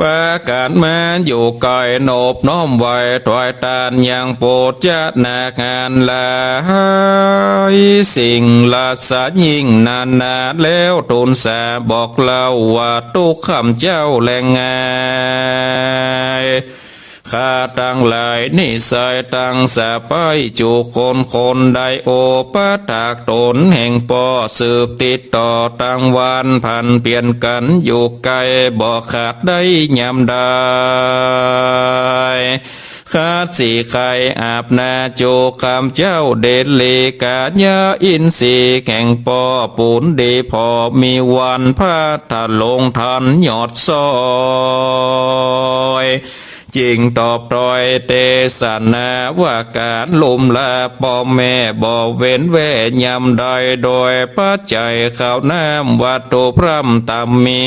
ประกาศมาอยู่ไก๋ นบน้อมไหว้ถวายตานยังโภชนาหารหลายสิ่งราชยิ่งนานา แล้วทูลสาบอกเล่าว่า ตุ๊ข้าพเจ้าแลงไง ข้าตังหลายนี้ไส้ตังสะใป๊จุคนคน ได้โอปถากต๋นแห่งป้อ สืบติดต่อตังวาน ผันเปลี่ยนกั๋นอยู่ไก๋ บ่ขาดได้ยามใด ขัดสีไข่อาบนาจุข้าพเจ้า เดชเลกายาอินทรีย์แห่งป้อ ปูนดีผ่อมีวัน พระทะลงทันยอดซ้อย จึงตอบถ้อยเตสนา ว่าก๋านลุ่มลาป้อแม่ บ่เว้นแว่ยามใด โดยปัจจัยข้าวน้ำวัตถุพร่ำต๋ามมี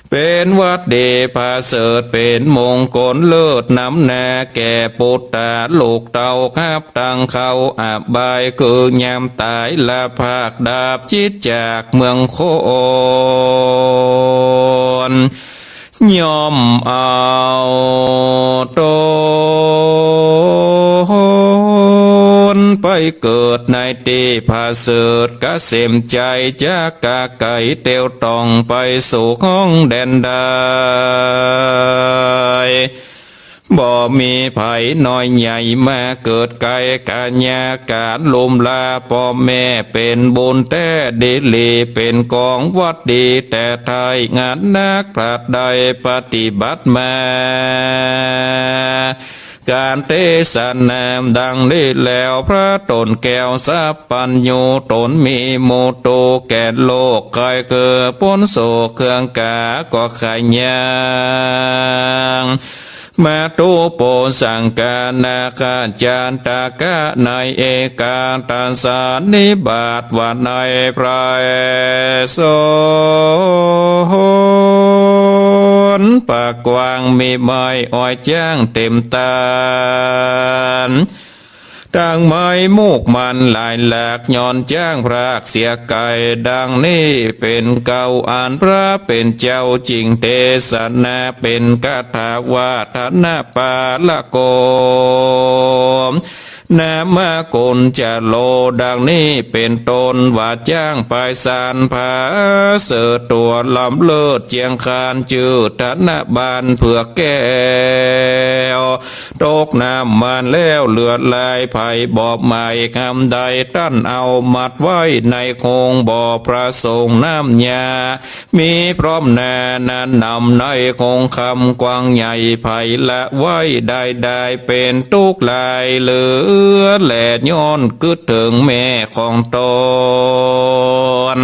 เป๋นวัตรดีประเสริฐ เป๋นมงคลเลิศนำหน้า แก่ปุตตาลูกเต้า ฮับตังเข้าอบาย คือยามต๋ายละพากดาบ จิตจากเมืองคน ย่อมเอาต๋นไปเกิดในตี้ประเสริฐ เกษมไจ้จักกะไก๋ เตียวต่องไปสู่ห้องแดนใด บ่มีใผน้อยใหญ่มาเกิดไก๋ ก๋ายาก๋านลุ่มลาป้อแม่ เป๋นบุญแต๊ดีหลี เป๋นของวัตรดีแต๊ไท้ งานนักปราชญ์ได้ปฏิบัติมา ก๋านเตสนาดังนี้แล้ว พระต้นแก้วสัพพัญญู ต๋นมีมุตโตแก่โลก ใค่คือป๊นโศกเครื่องก๋า ก็ใค่ยัง มาตุโปสังกานาคาจันตกะในเอกัตตสานิบาตว่าในไพรสน ปากกว้างมีไม้อ้อยจ้างเต๋มตาน ตังไม้มูกมันหลายหลาก ย่อนจ้างพรากเสียไก๋ ดังนี้เป๋นเก๊า อันพระเป๋นเจ้าจึงเตสนา เป๋นคาถาว่า ธนปาลโก นามกุลจโล ดังนี้เป๋นต้น ว่าจ้างไปสรรผาเสริฐตั๋วล้ำเลิศเจียงคาน จื้อธนบัลเผือกแก้ว ตกน้ำมันแล้วเหลือหลาย ใผบ่หมายกำใด ต้านเอามัดไว้ในโฮงบ่อประสงค์น้ำยา มีพร้อมนานาหนำในโฮงคำกว้างใหญ่ ใผละไว้ได้ได้ เป๋นตุ๊กข์หลายเหลือแล ย้อนกึ๊ดเถิงแม่ของต๋น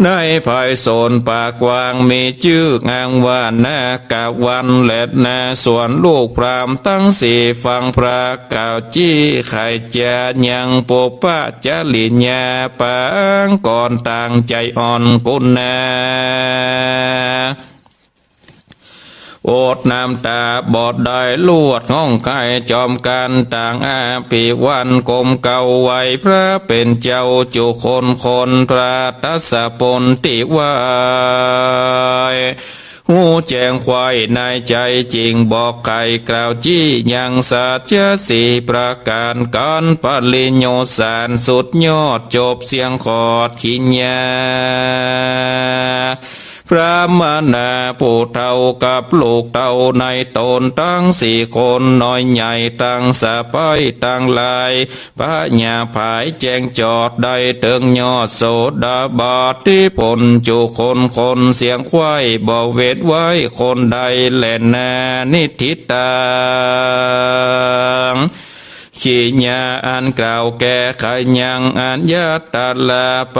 ในภายโสนป่ากว้างมีจื้ออ้างว่านาคาวันแลนา ส่วนลูกพราหมณ์ตังสี่ฟังพระกล่าวจี้ ใค่จะยังปุพพจริยาปางก่อน ตั้งใจ๋อ่อนกุณา อดน้ำต๋าบ่ได้ ลวดฮ้องไห้จอมกั๋น ต่างอภิวันก้มเก้าไหว้พระเป๋นเจ้าจุคนคน พระทัสสะพลตี้ไหว้ ฮู้แจ้งใค่ในใจ๋ จึงบอกไขกล่าวจี้ยังสัจจะสี่ประก๋าน ก๋านปรินิพพานสุดยอด จบเสี้ยงขอดขีญา พราหมณาผู้เฒ่ากับลูกเต้าในต๋นตังสี่คน น้อยใหญ่ตังสะใป๊ตังหลาย พญาผายแจ้งจอดได้เถิงยอดโสดาบัตตี้ผลจุคนคน เสี้ยงใค่บ่เว้นไว้คนใดแลนา นิฏฐิตัง ขีญาอันกล่าวแก้ไขยัง อัญญตราป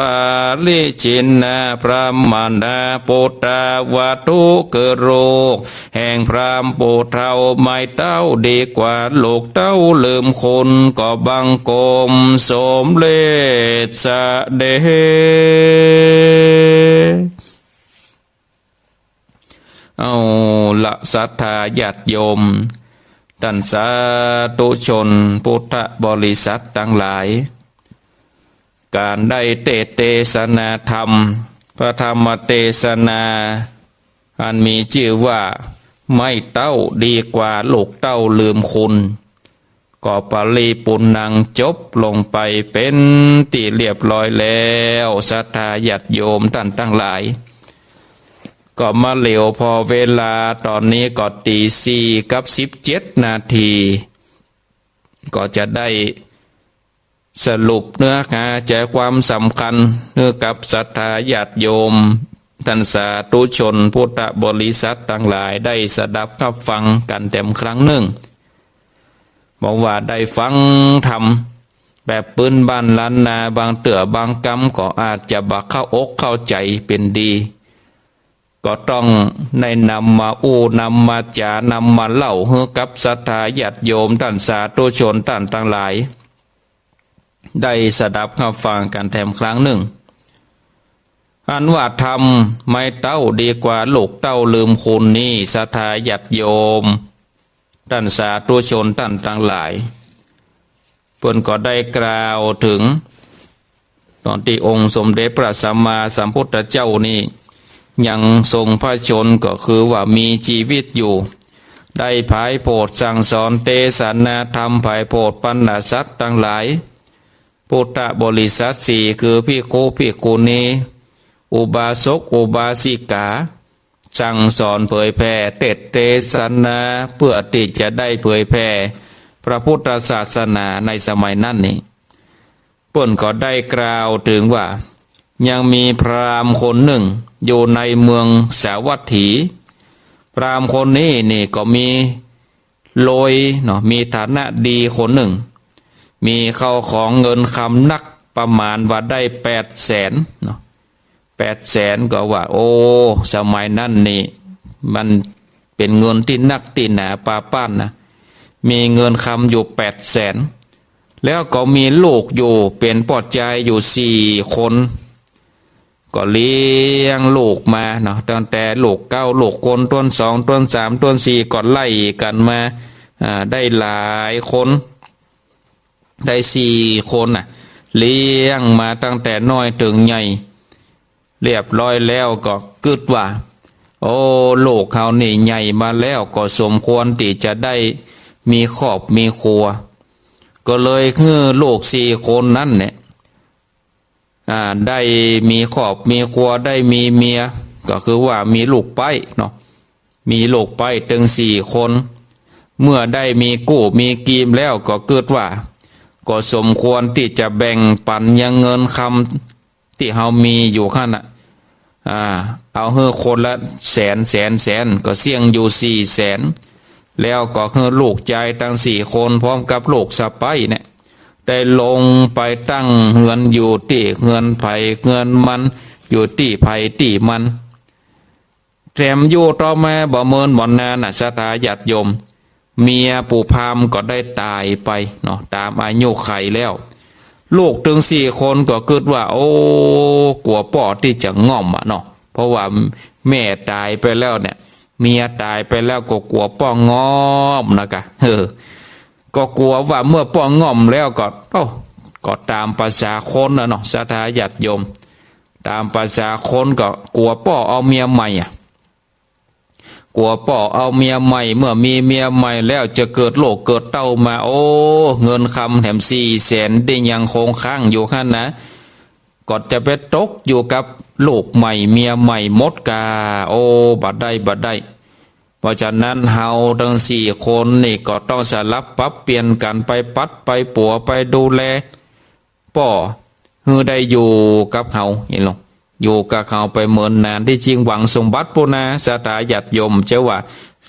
ริชินนา พราหมณาปุตตะวัตถุคือลูกแห่งพราหมณ์ผู้เฒ่า ไม้เต้าดีกว่าลูกเต้าลืมคุณ ก็บังคมสมเร็จเสด็จ เอาละศรัทธาญาติโยม ต้านสาธุชนพุทธบริษัทตังหลาย ก๋านได้เตสน์เตสนาธรรม พระธรรมเตสนา อันมีจื้อว่า ไม้เต้าดีกว่าลูกเต้าลืมคุณ ก็ปริปูรณัง จบลงไปเป๋นตี้เรียบร้อยแล้ว ศรัทธาญาติโยมต้านตังหลาย ก็มาเหลียวผ่อเวลาต๋อนนี้ก็ตีสี่กับสิบเจ็ดนาที ก็จะได้สรุปเนื้อหาใจ๋ความสำคัญหื้อกับศรัทธาญาติโยม ต้านสาธุชนพุทธบริษัทตังหลายได้สดับฮับฟังกั๋นแถมครั้งนึ่ง บอกว่าได้ฟังธรรมแบบปื้นบ้านล้านนา บางเตื้อบางกำก็อาจจะบ่เข้าอกเข้าใจ๋เป๋นดี ก็ต้องได้นำมาอู้นำมาจ๋านำมาเล่าหื้อกับศรัทธาญาติโยมต้านสาธุชนต้านตังหลาย ได้สดับฮับฟังกั๋นแถมครั้งนึ่ง อันว่าธรรมไม้เต้าดีกว่าลูกเต้าลืมคุณนี้ ศรัทธาญาติโยม ต้านสาธุชนต้านตังหลาย เปิ้นก็ได้กล่าวเถิง ต๋อนตี้องค์สมเด็จพระสัมมาสัมพุทธเจ้านี้ ยังทรงพระชนม์ก็คือว่ามีจีวิตอยู่ ได้ผายโผดสั่งสอนเตสนาธรรมผายโผดปัณณะสัตว์ตังหลาย พุทธบริษัทสี่ คือภิกขุ ภิกขุณี อุบาสก อุบาสิกา สั่งสอนเผยแผ่เตสน์เตสนา เปื้อตี้จะได้เผยแผ่พระพุทธศาสนาในสมัยนั้นนี้ เปิ้นก็ได้กล่าวเถิงว่า ยังมีพราหมณ์คนนึ่งอยู่ในเมืองสาวัตถี พราหมณ์คนนี้นี่ก็มีรวยเนาะ มีฐานะดีคนนึ่ง มีเข้าของเงินคำนักประมาณว่าได้แปดแสนเนาะ แปดแสน ก็ว่า โอ้ สมัยนั้นนี่ มันเป๋นเงินตี้นักตี้หนาปาป้านนะ มีเงินคำอยู่แปดแสน แล้วก็มีลูกอยู่เป๋นป้อจายอยู่สี่คน ก็เลี้ยงลูกมาเนาะ ตั้งแต่ลูกเก๊า ลูกคน ต้นสอง ต้นสาม ต้นสี่ ก็ไล่กั๋นมา อ่า ได้หลายคน ได้สี่คนน่ะ เลี้ยงมาตั้งแต่น้อยเถิงใหญ่ เรียบร้อยแล้วก็กึ๊ดว่า โอ้ ลูกเฮานี่ใหญ่มาแล้ว ก็สมควรตี้จะได้มีครอบมีครัว ก็เลยหื้อลูกสี่คนนั้นเนี่ย อ่า ได้มีครอบมีครัว ได้มีเมีย ก็คือว่ามีลูกใป๊เนาะ มีลูกใป๊ตึงสี่คน เมื่อได้มีกู้มีกีมแล้วก็กึ๊ดว่า ก็สมควรตี้จะแบ่งปั๋นยังเงินคำตี้เฮามีอยู่หั้นน่ะ อ่า เอาหื้อคนละแสน แสน แสน ก็เสี้ยงอยู่สี่แสน แล้วก็หื้อลูกจายตังสี่คนพร้อมกับลูกสะใป๊เนี่ย ได้ลงไปตั้งเฮือนอยู่ตี้เฮือนใผเฮือนมัน อยู่ตี้ใผตี้มัน แถมอยู่ต่อมาบ่เมินบ่นานน่ะ ศรัทธาญาติโยม เมียปู่พราหมณ์ก็ได้ต๋ายไปเนาะ ต๋ามอายุขัยแล้ว ลูกตึงสี่คนก็กึ๊ดว่า โอ้ กั๋วป้อตี้จะง่อมอะเนาะ เพราะว่าแม่ต๋ายไปแล้วเนี่ย เมียต๋ายไปแล้วก็กั๋วป้อง่อมนะกะ เออ ก็กั๋วว่าเมื่อป้อง่อมแล้วก็ โอ้ ก็ต๋ามประสาคนน่ะเนาะ ศรัทธาญาติโยม ต๋ามประสาคนก็กั๋วป้อเอาเมียใหม่อะ กั๋วป้อเอาเมียใหม่ เมื่อมีเมียใหม่แล้วจะเกิดลูกเกิดเต้ามา โอ้ เงินคำแถมสี่แสนตี้ยังคงค้างอยู่หั้นนะ ก็จะไปตกอยู่กับลูกใหม่เมียใหม่หมดก่า โอ้ บ่ได้ บ่ได้ เพราะฉะนั้นเฮาตึงสี่คนนี่ก็ต้องสลับปรับเปลี่ยนกั๋นไปปั๊ดไปปั๋วไปดูแล ป้อหื้อได้อยู่กับเฮา เห็นลอ อยู่กับเฮาไปเมินนาน ตี้จริงหวังสมบัติปู้นา ศรัทธาญาติโยม เจ้าว่า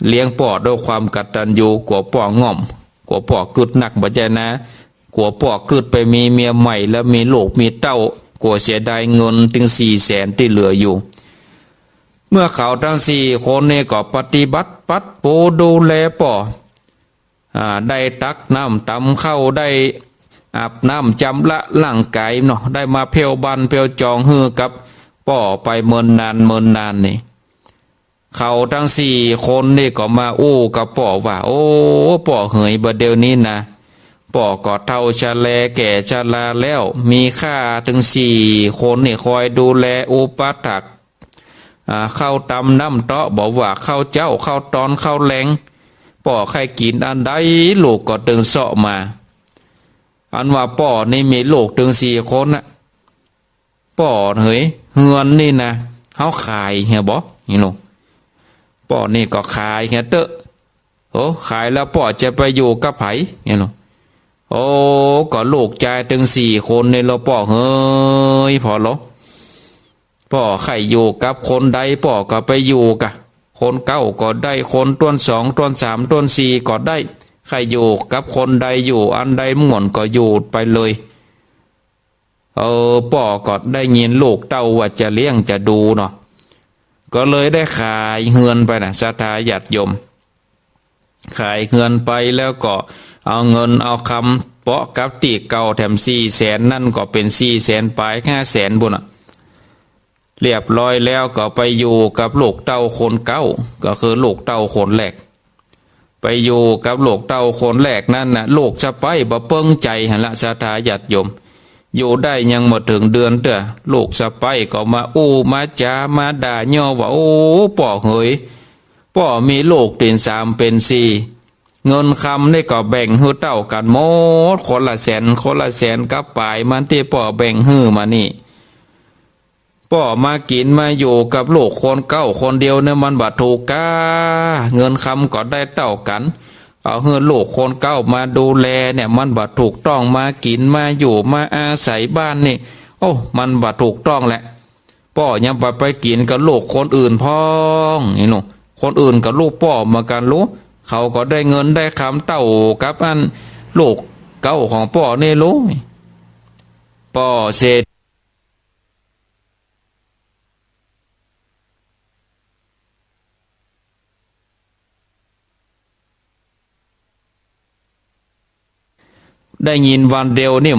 เลี้ยงป้อด้วยความกตัญญู กั๋วป้อง่อม กั๋วป้อกึ๊ดนัก บ่ใจ้นะ กั๋วป้อกึ๊ดไปมีเมียใหม่แล้วมีลูกมีเต้า กั๋วเสียดายเงินตึงสี่แสนตี้เหลืออยู่ เมื่อเขาตึงสี่คนนี่ก็ปฏิบัติปั๊ดปูดูแลป้อ อ่า ได้ตักน้ำตำข้าว ได้อาบน้ำจำระร่างก๋ายเนาะ ได้มาเผี้ยวบ้านเผี้ยวจองหื้อกับป้อไปเมินนานเมินนานนี่ เขาตึงสี่คนนี่ก็มาอู้กับป้อว่า โอ้ ป้อเหย บ่าเดี่ยวนี้นะ ป้อก็เฒ่าชะแลแก่ชะลาแล้ว มีข้าตึงสี่คนนี่คอยดูแลอุปัฏฐาก อ่า ข้าวตำน้ำเต๊าะ บ่ว่าข้าวเจ๊า ข้าวตอน ข้าวแลง ป้อใค่กิ๋นอันใด ลูกก็ตึงเซาะมา อันว่าป้อนี่มีลูกตึงสี่คนน่ะ ป้อเหย เฮือนนี่นะ เฮาขายเหียบ่ นี่ลูก ป้อนี่ก็ขายเหียเต๊อะ โอ้ ขายแล้วป้อจะไปอยู่กับใผ นี่ลูก โอ้ ก็ลูกจายตึงสี่คนนี่ลอป้อเหย ผ่อลอ ป้อใค่อยู่กับคนใด ป้อก็ไปอยู่กะ คนเก๊าก็ได้ คนต้นสอง ต้นสาม ต้นสี่ก็ได้ ใค่อยู่กับคนใด อยู่อันใดม่วนก็อยู่ไปเลย เออ ป้อก็ได้ยินลูกเต้าว่าจะเลี้ยงจะดูเนาะ ก็เลยได้ขายเฮือนไปน่ะ ศรัทธาญาติโยม ขายเฮือนไปแล้วก็เอาเงินเอาคำเปาะกับตี้เก่าแถมสี่แสน นั่นก็เป๋นสี่แสนป๋าย ห้าแสนปู้นน่ะ เรียบร้อยแล้วก็ไปอยู่กับลูกเต้าคนเก๊า ก็คือลูกเต้าคนแรก ไปอยู่กับลูกเต้าคนแรกนั้นน่ะ ลูกสะใภ้บ่เปิงใจ๋หั้นละ ศรัทธาญาติโยม อยู่ได้ยังบ่เถิงเดือนเตื้อ ลูกสะใภ้ก็มาอู้มาจ๋ามาด่าเยียะว่า โอ้ ป้อเหย ป้อมีลูกเป๋นสามเป๋นสี่ เงินคำนี่ก็แบ่งหื้อเต้ากั๋นหมด คนละแสน คนละแสนกับป๋าย มันตี้ป้อแบ่งหื้อมานี่ ป้อมากิ๋นมาอยู่กับลูกคนเก๊าคนเดียวเนี่ย มันบ่ถูกก้า เงินคำก็ได้เต้ากั๋น เอาหื้อลูกคนเก๊ามาดูแลเนี่ย มันบ่ถูกต้อง มากิ๋นมาอยู่มาอาศัยบ้านนี่ โอ้ มันบ่ถูกต้องแหละ ป้อยังบ่ไปกิ๋นกับลูกคนอื่นพ่อง นี่ลูก คนอื่นก็ลูกป้อเหมือนกั๋นลูก เขาก็ได้เงินได้คำเต้ากับอันลูกเก๊าของป้อนี่ลูก ป้อเศรษฐ ได้ยินวันเดียวนี่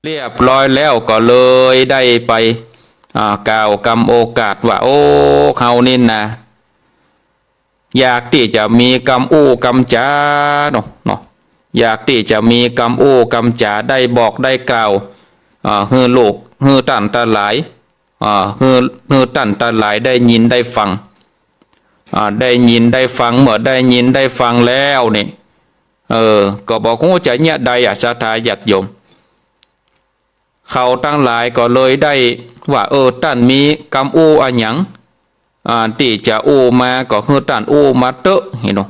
เรียบร้อยแล้วก็เลยได้ไป อ่า กล่าวกำโอกาสว่า โอ้ เฮานี่นา อยากตี้จะมีกำอู้กำจ๋าเนาะ เนาะ อยากตี้จะมีกำอู้กำจ๋า ได้บอกได้กล่าว อ่า หื้อลูก หื้อต้านตังหลาย อ่า หื้อ หื้อต้านตังหลายได้ยินได้ฟัง อ่า ได้ยินได้ฟัง เมื่อได้ยินได้ฟังแล้วนี่ เออ ก็บ่ฮู้จะเยียะใดอะ ศรัทธาญาติโยม เขาตังหลายก็เลยได้ว่า เออ ต้านมีกำอู้อะหยัง อ่า ตี้จะอู้มาก็หื้อต้านอู้มาเต๊อะ หันเนาะ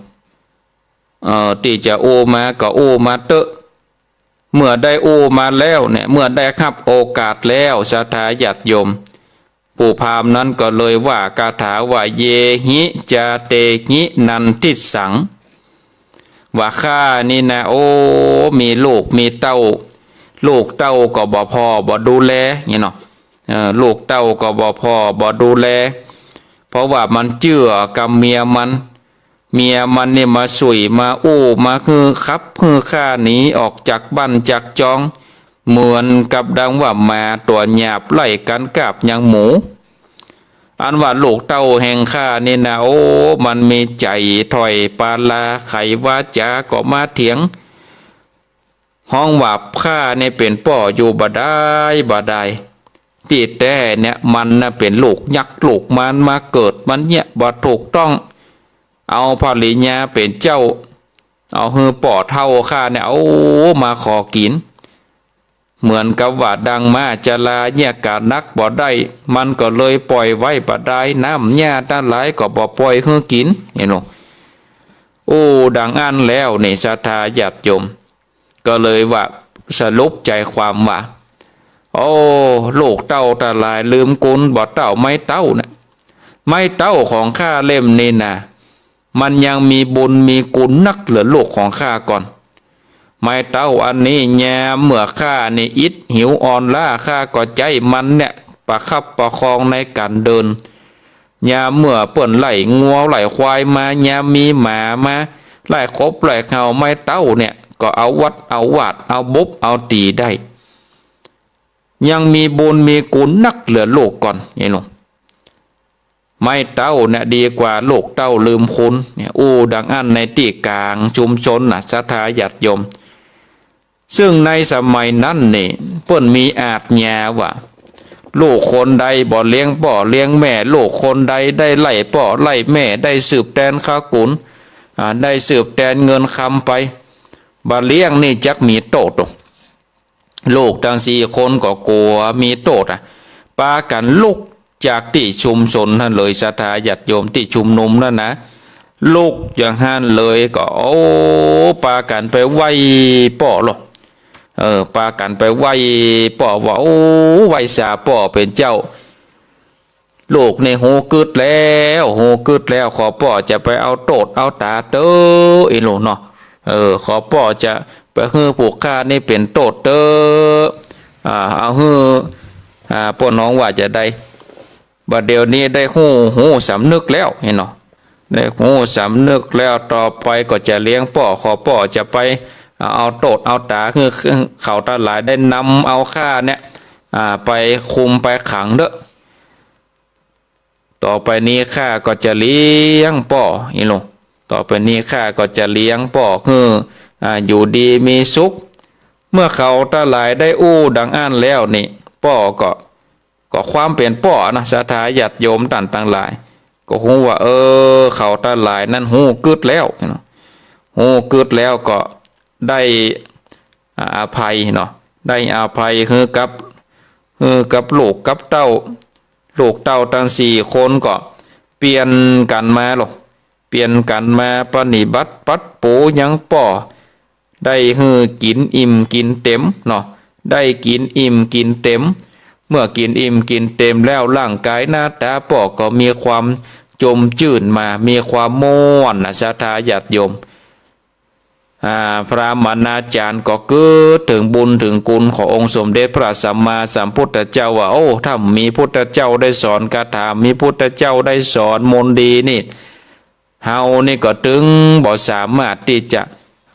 เออ ตี้จะอู้มาก็อู้มาเต๊อะ เมื่อได้อู้มาแล้วเนี่ย เมื่อได้ฮับโอกาสแล้ว ศรัทธาญาติโยม ปู่พราหมณ์นั้นก็เลยว่าคาถาว่า เยหิ จาเตหิ นันทิสสัง ว่าข้านี่นา โอ้ มีลูกมีเต้า ลูกเต้าก็บ่ผ่อบ่ดูแล หันเนาะ เออ ลูกเต้าก็บ่ผ่อบ่ดูแล เพราะว่ามันเจื้อกับเมียมัน เมียมันนี่มาสุยมาอู้มาหื้อขับหื้อข้าหนีออกจากบ้านจากจอง เหมือนกับดังว่าหมาตั๋วหยาบไล่กั๋นกาบยังหมู อันว่าลูกเต้าแห่งข้านี่นา โอ้ มันมีใจ๋ถ้อยปาลา ไขวาจาก็มาเถียง ฮ้องว่าข้านี่เป๋นป้ออยู่บ่ดายบ่ดาย ตี้แต๊เนี่ยมันน่ะเป๋นลูกยักษ์ลูกมารมาเกิด มันเยียะบ่ถูกต้อง เอาภริยาเป๋นเจ้า เอาหื้อป้อเฒ่าข้าเนี่ย โอ้ มาขอกิ๋น เหมือนกับว่าดังม้าจราเยียะก๋านนักบ่ได้ มันก็เลยป่อยไว้บ่ดาย น้ำหญ้าตังหลายก็บ่ป่อยหื้อกิ๋น หันเนาะ อู้ดังอั้นแล้วนี่ ศรัทธาญาติโยม ก็เลยว่าสรุปใจ๋ความว่า โอ้ ลูกเต้าตังหลายลืมกุณบ่เต้า ไม้เต๊าเนี่ย ไม้เต๊าของข้าเล่มนี้นา มันยังมีบุญมีกุณนักเหลือลูกของข้าก่อน ไม้เต๊าอันนี้ยามเมื่อข้านี่อิดหิวอ่อนล้า ข้าก็ใจ๊มันเนี่ยประคับประคองในก๋านเดิน ยามเมื่อเปิ้นไล่งัวไล่ควายมา ยามมีหมามาไล่ขบไล่เห่า ไม้เต๊าเนี่ยก็เอาวัดเอาวาดเอาบุบเอาตี๋ได้ ยังมีบุญมีกุณนักเหลือลูกก่อน หันเนาะ ไม้เต๊าเนี่ยดีกว่าลูกเต้าลืมคุณเนี่ย อู้ดังอั้นในตี้ก๋างชุมชนน่ะ ศรัทธาญาติโยม ซึ่งในสมัยนั้นนี่เปิ้นมีอาชญาว่า ลูกคนใดบ่เลี้ยงป้อเลี้ยงแม่ ลูกคนใดได้ไล่ป้อไล่แม่ ได้สืบแตนขกุล อ่า ได้สืบแตนเงินคำไป บ่เลี้ยงนี่จักมีโต้ษ ลูกตังสี่คนก็กั๋วมีโต้ษอะ ปากั๋นลุกจากตี้ชุมชนหั้นเลย ศรัทธาญาติโยม ตี้ชุมนุมหั้นนะ ลุกอย่างหั้นเลยก็ โอ้ ปากั๋นไปไหว้ป้อลอ เออ ปากั๋นไปไหว้ป้อว่า โอ้ ไหว้สาป้อเป๋นเจ้า ลูกนี่ฮู้กึ๊ดแล้ว ฮู้กึ๊ดแล้ว ขอป้อจะไปเอาโต้ษเอาต๋าเต๊อะ หันเนาะ เออ ขอป้อจะไปหื้อผู้ข้านี่เป๋นโต้ษเต๊อะ อ่า เอาหื้อ อ่า ป้อน้องว่าจะได้ บ่าเดี่ยวนี้ได้ฮู้ ฮู้สำนึกแล้ว หันเนาะ ได้ฮู้สำนึกแล้ว ต่อไปก็จะเลี้ยงป้อ ขอป้อจะไป อ่า เอาโต้ษเอาต๋าหื้อเขาตังหลายได้นำเอาข้าเนี่ย อ่า ไปคุมไปขังเต๊อะ ต่อไปนี้ข้าก็จะเลี้ยงป้อ หันเนาะ ต่อไปนี้ข้าก็จะเลี้ยงป้อหื้อ อ่า อยู่ดีมีสุข เมื่อเขาตังหลายได้อู้ดังอั้นแล้วนี่ ป้อก็ ก็ความเป๋นป้อนะ ศรัทธาญาติโยมต้านตังหลาย ก็ฮู้ว่า เออ เขาตังหลายนั้นฮู้กึ๊ดแล้ว ฮู้กึ๊ดแล้วก็ได้ อ่า อภัยเนาะ ได้อภัยหื้อกับ หื้อกับลูกกับเต้า ลูกเต้าตังสี่คนก็เปลี่ยนกั๋นมาลอ เปลี่ยนกั๋นมาปฏิบัติปัดปูยังป้อ ได้หื้อกิ๋นอิ่มกิ๋นเต๋มเนาะ ได้กิ๋นอิ่มกิ๋นเต๋ม เมื่อกิ๋นอิ่มกิ๋นเต๋มแล้ว ร่างก๋ายหน้าต๋าป้อก็มีความจมจื้นมา มีความม่วนนะ ศรัทธาญาติโยม อ่า พราหมณาจ๋ารย์ก็กึ๊ดเถิงบุญเถิงกุณขององค์สมเด็จพระสัมมาสัมพุทธเจ้าว่า โอ้ ถ้าบ่มีพุทธเจ้าได้สอนคาถา บ่มีพุทธเจ้าได้สอนมนต์ดีนี่ เฮานี่ก็ตึงบ่สามารถตี้จะ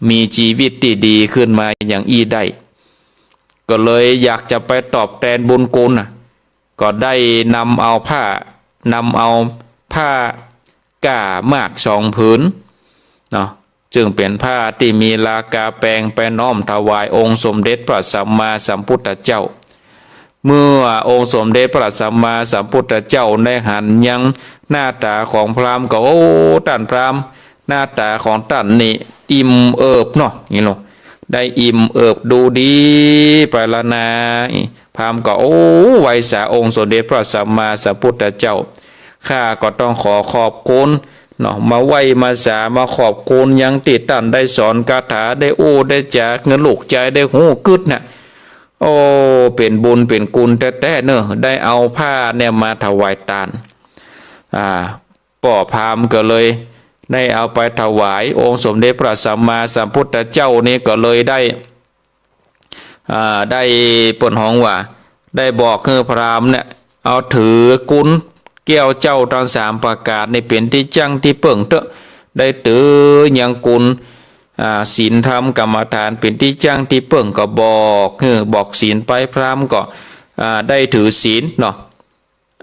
มีจีวิตตี้ดีขึ้นมาอย่างอี้ได้ ก็เลยอยากจะไปตอบแตนบุญคุณน่ะ ก็ได้นำเอาผ้า นำเอาผ้าก้าหมากสองผืนเนาะ ซึ่งเป๋นผ้าตี้มีราคาแปง ไปน้อมถวายองค์สมเด็จพระสัมมาสัมพุทธเจ้า เมื่อองค์สมเด็จพระสัมมาสัมพุทธเจ้าได้หันยังหน้าต๋าของพราหมณ์ก็ โอ้ ต้านพราหมณ์ หน้าต๋าของต้านนี่อิ่มเอิบเนาะ นี่เนาะ ได้อิ่มเอิบดูดีไปละนา พราหมณ์ก็ โอ้ ไหว้สาองค์สมเด็จพระสัมมาสัมพุทธเจ้า ข้าก็ต้องขอขอบคุณเนาะ มาไหว้มาสามาขอบคุณยังตี้ต้านได้สอนคาถา ได้อู้ได้จ๋าหื้อลูกจายได้ฮู้กึ๊ดน่ะ โอ้ เป๋นบุญเป๋นคุณแต๊ๆ เนาะ ได้เอาผ้าเนี่ยมาถวายตาน อ่า ป้อพราหมณ์ก็เลยได้เอาไปถวายองค์สมเด็จพระสัมมาสัมพุทธเจ้านี่ ก็เลยได้ อ่า ได้เปิ้นฮ้องว่า ได้บอกหื้อพราหมณ์เนี่ย เอาถือกุนแก้วเจ้าตังสามประก๋านนี่เป๋นตี้จั้งตี้เปิ้งเต๊อะ ได้ถือยังกุน อ่า ศีลธรรมกรรมฐานเป๋นตี้จั้งตี้เปิ้ง ก็บอกหื้อ บอกศีลไป พราหมณ์ก็ อ่า ได้ถือศีลเนาะ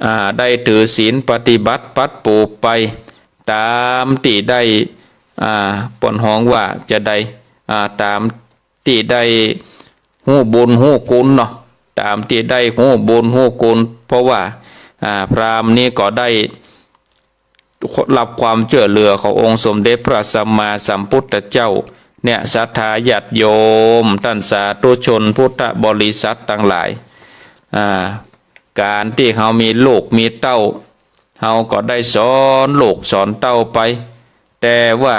อ่า ได้ถือศีลปฏิบัติปัดปูไป ต๋ามตี้ได้ อ่า เปิ้นฮ้องว่าจะได้ อ่า ต๋ามตี้ได้ฮู้บุญฮู้คุณเนาะ ต๋ามตี้ได้ฮู้บุญฮู้คุณ เพราะว่า อ่า พราหมณ์นี่ก็ได้ รับความจ้วยเหลือขององค์สมเด็จพระสัมมาสัมพุทธเจ้า เนี่ย ศรัทธาญาติโยม ต้านสาธุชนพุทธบริษัทตังหลาย อ่า ก๋านตี้เฮามีลูกมีเต้า เฮาก็ได้สอนลูกสอนเต้าไป แต่ว่า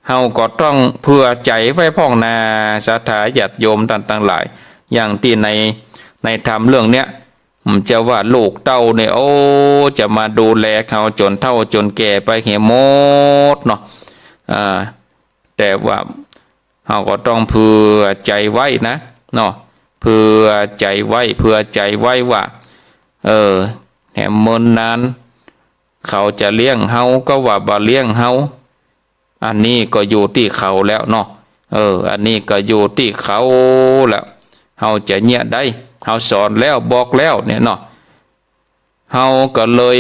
เฮาก็ต้องเผื่อใจ๋ไว้พ่องนา ศรัทธาญาติโยมต้านตังหลาย อย่างตี้ใน ในธรรมเรื่องเนี้ย มันจะว่าลูกเต้าเนี่ย โอ้ จะมาดูแลเฮาจ๋นเฒ่าจ๋นแก่ไปเหียหมดเนาะ อ่า แต่ว่าเฮาก็ต้องเผื่อใจ๋ไว้นะ เนาะ เผื่อใจ๋ไว้ เผื่อใจ๋ไว้ว่า เออ แหมเมินนาน เขาจะเลี้ยงเฮาก็ว่าบ่เลี้ยงเฮา อันนี้ก็อยู่ตี้เขาแล้วเนาะ เออ อันนี้ก็อยู่ตี้เขาแล้ว เฮาจะเยียะใด เฮาสอนแล้วบอกแล้วเนี่ยเนาะ เฮาก็เลย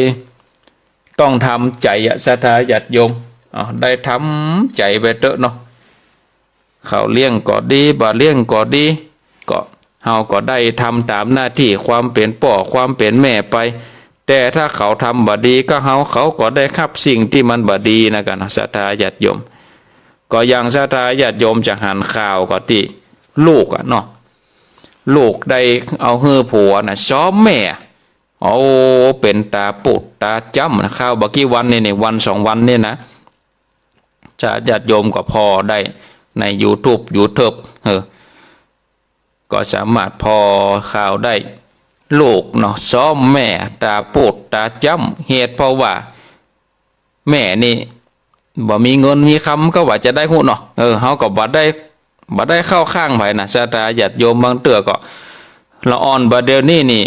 ต้องทำใจ๋อะ ศรัทธาญาติโยม เอา ได้ทำใจ๋ไว้เต๊อะเนาะ เขาเลี้ยงก็ดี บ่เลี้ยงก็ดี ก็ เฮาก็ได้ทำต๋ามหน้าตี้ความเป๋นป้อความเป๋นแม่ไป แต่ถ้าเขาทำบ่ดีกับเฮา เขาก็ได้ฮับสิ่งตี้มันบ่ดีนะกั๋น ศรัทธาญาติโยม ก็อย่างศรัทธาญาติโยมจะหันข่าวก็ตี้ลูกอะเนาะ ลูกได้เอาหื้อผัวน่ะซ้อมแม่ โอ้ เป๋นต๋าปูดต๋าจ้ำนะ ข่าวบ่กี่วันนี่ นี่วันสองวันนี่นะ ศรัทธาญาติโยมก็ผ่อได้ในยูทูบ ยูเทิบ เออ ก็สามารถผ่อข่าวได้ ลูกเนาะ ซ้อมแม่ต๋าปูดต๋าจ้ำ เหตุเพราะว่าแม่นี่บ่มีเงินมีคำก็ว่าจะใดฮู้เนาะ เออ เฮาก็บ่ได้ บ่ได้เข้าข้างใผนะ ศรัทธาญาติโยม บางเตื้อก็ ละอ่อนบ่าเดี่ยวนี้นี่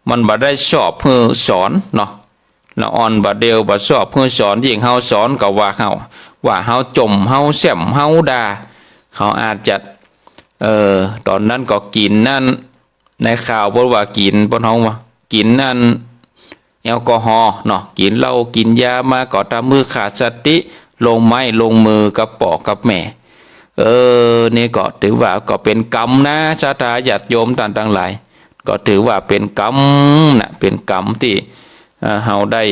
มันบ่ได้ชอบหื้อสอนเนาะ ละอ่อนบ่าเดี่ยวบ่ชอบหื้อสอน ยิ่งเฮาสอนก็ว่าเฮา ว่าเฮาจ่ม เฮาแซ่ม เฮาด่า เขาอาจจะ เออ ต๋อนนั้นก็กิ๋นอัน ในข่าวเปิ้นว่ากิ๋น เปิ้นฮ้องว่ากิ๋นอันแอลกอฮอล์เนาะ กิ๋นเหล้ากิ๋นยามาก็ทำหื้อขาดสติ ลงไม้ลงมือกับป้อกับแม่ เออ นี่ก็ถือว่าก็เป๋นกรรมนะ ศรัทธาญาติโยมต้านตังหลาย ก็ถือว่าเป๋นกรรมนะ เป๋นกรรมตี้ เอ่อ เฮาได้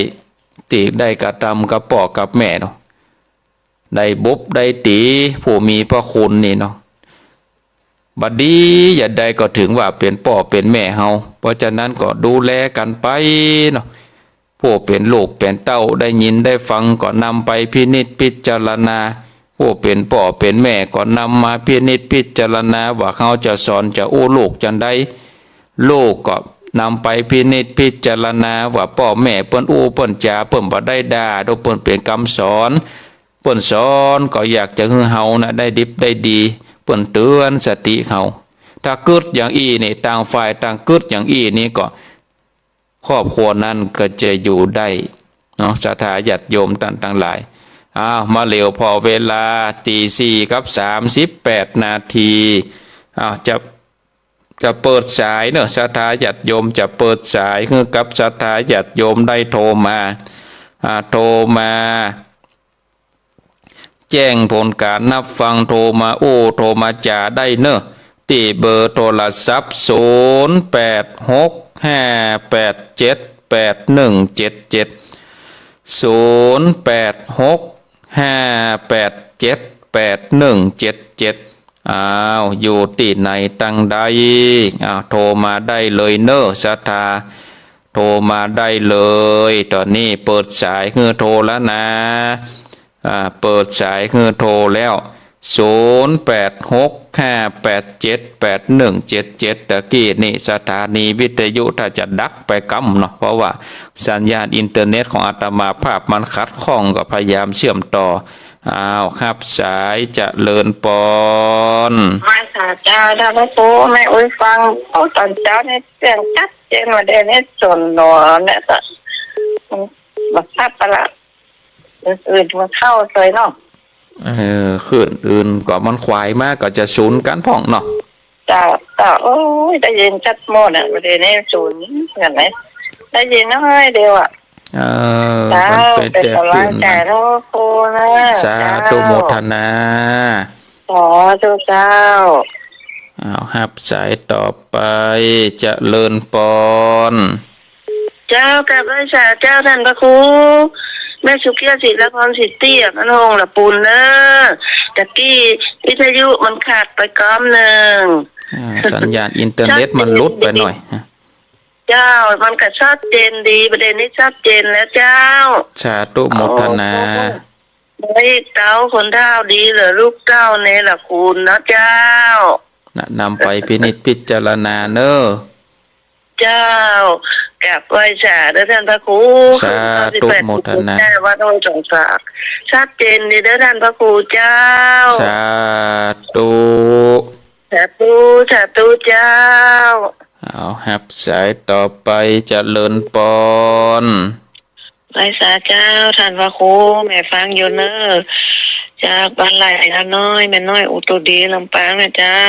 ตี้ได้กระทำกับป้อกับแม่เนาะ ได้บุบได้ตี๋ผู้มีพระคุณนี่เนาะ บ่ดีอย่างใดก็ถือว่าเป๋นป้อเป๋นแม่เฮา เพราะฉะนั้นก็ดูแลกั๋นไปเนาะ ผู้เป๋นลูกเป๋นเต้าได้ยินได้ฟังก็นำไปพินิจพิจารณา ผู้เป๋นป้อเป๋นแม่ก็นำมาพินิจพิจารณาว่าเฮาจะสอนจะอู้ลูกจังใด ลูกก็นำไปพินิจพิจารณาว่าป้อแม่เปิ้นอู้เปิ้นจ๋า เปิ้นบ่ได้ด่า เปิ้นเป๋นกำสอน เปิ้นสอนก็อยากจะหื้อเฮานะได้ดิบได้ดี เปิ้นเตื๋อนสติเฮา ถ้ากึ๊ดอย่างอี้นี่ ต่างฝ่ายต่างกึ๊ดอย่างอี้นี่ก็ ครอบครัวนั้นก็จะอยู่ได้เนาะ ศรัทธาญาติโยมต้านตังหลาย อ้าว มาเหลียวผ่อเวลา ตีสี่กับสามสิบแปดนาที อ้าว จะ จะเปิดสายเนาะ ศรัทธาญาติโยม จะเปิดสายหื้อกับศรัทธาญาติโยมได้โทรมา อ่า โทรมา แจ้งผลก๋านฮับฟัง โทรมาอู้ โทรมาจ๋าได้เนาะ ตี้เบอร์โทรศัพท์ ศูนย์แปดหกห้าแปดเจ็ดแปดหนึ่งเจ็ดเจ็ด ศูนย์แปดหกห้าแปดเจ็ดแปดหนึ่งเจ็ดเจ็ด อ้าว อยู่ตี้ไหนตังใด อ้าว โทรมาได้เลยเนาะ ศรัทธา โทรมาได้เลย ต๋อนนี้เปิดสายหื้อโทรแล้วนะ อ่า เปิดสายหื้อโทรแล้ว ศูนย์แปดหกห้าแปดเจ็ดแปดหนึ่งเจ็ดเจ็ด ตะกี้นี่สถานีวิทยุถ้าจะดักไปกำเนาะ เพราะว่าสัญญาณอินเทอร์เน็ตของอาตมาภาพมันขัดข้อง ก็พยายามเชื่อมต่อ อ้าว ฮับสาย เจริญปอน ไหว้สาเจ้า ต้านพระครู แม่อุ๊ยฟัง โอ้ ต๋อนเจ๊านี่เสียงชัดเจน บ่าเดนี่สนหนอเนี่ย ก็ อืม บ่ฮับไปละ อื่นๆ มันเข้าเลยเนาะ เออ คลื่นอื่นก็มันขวายมาก็จะสูญกั๋นพ่องเนาะ เจ้า เจ้า โอ้ย ได้ยินชัดหมดอะ บ่าเดนี่สูญอย่างไหน ได้ยินน้อยเดียวอะ เออ เจ้า มันเป็น เป๋น แต่ ก๋ำลังใจ๋ คลื่น เนาะครูนะ สาธุ เจ้า โมทนา สาธุเจ้า อ้าว ฮับสายต่อไป เจริญปอน เจ้า กราบไหว้สาเจ้าต้านพระครู แม่สุเกี้ยว ศิลปร สิทธิเตี้ย บ้านโฮงละปูนเน่อ ตะกี้วิทยุมันขาดไปก้อมนึ่ง อ่า สัญญาณอินเทอร์เน็ตมันหลุดไปหน่อย เจ้า มันก็ชัดเจนดี บ่าเดนี่ชัดเจนแล้วเจ้า สาธุโมทนา โอ้ ได้เต้าคนเฒ่าดีเหลือลูกเต้าเนรคุณเนาะเจ้า นะ นำไปพินิจพิจารณาเน่อ เจ้า กราบไหว้สาเด้อต้านพระครู สาธุโมทนา วัดห้วยสองสาก ชัดเจนดีเด้อต้านพระครูเจ้า สาธุ สาธุ สาธุเจ้า เอา ฮับสายต่อไป เจริญปอน ไหว้สาเจ้า ต้านพระครู แม่ฟังอยู่เน่อ จากบ้านไร่น้ำน้อย แม่น้อยอุตตรดี ลำปางนะเจ้า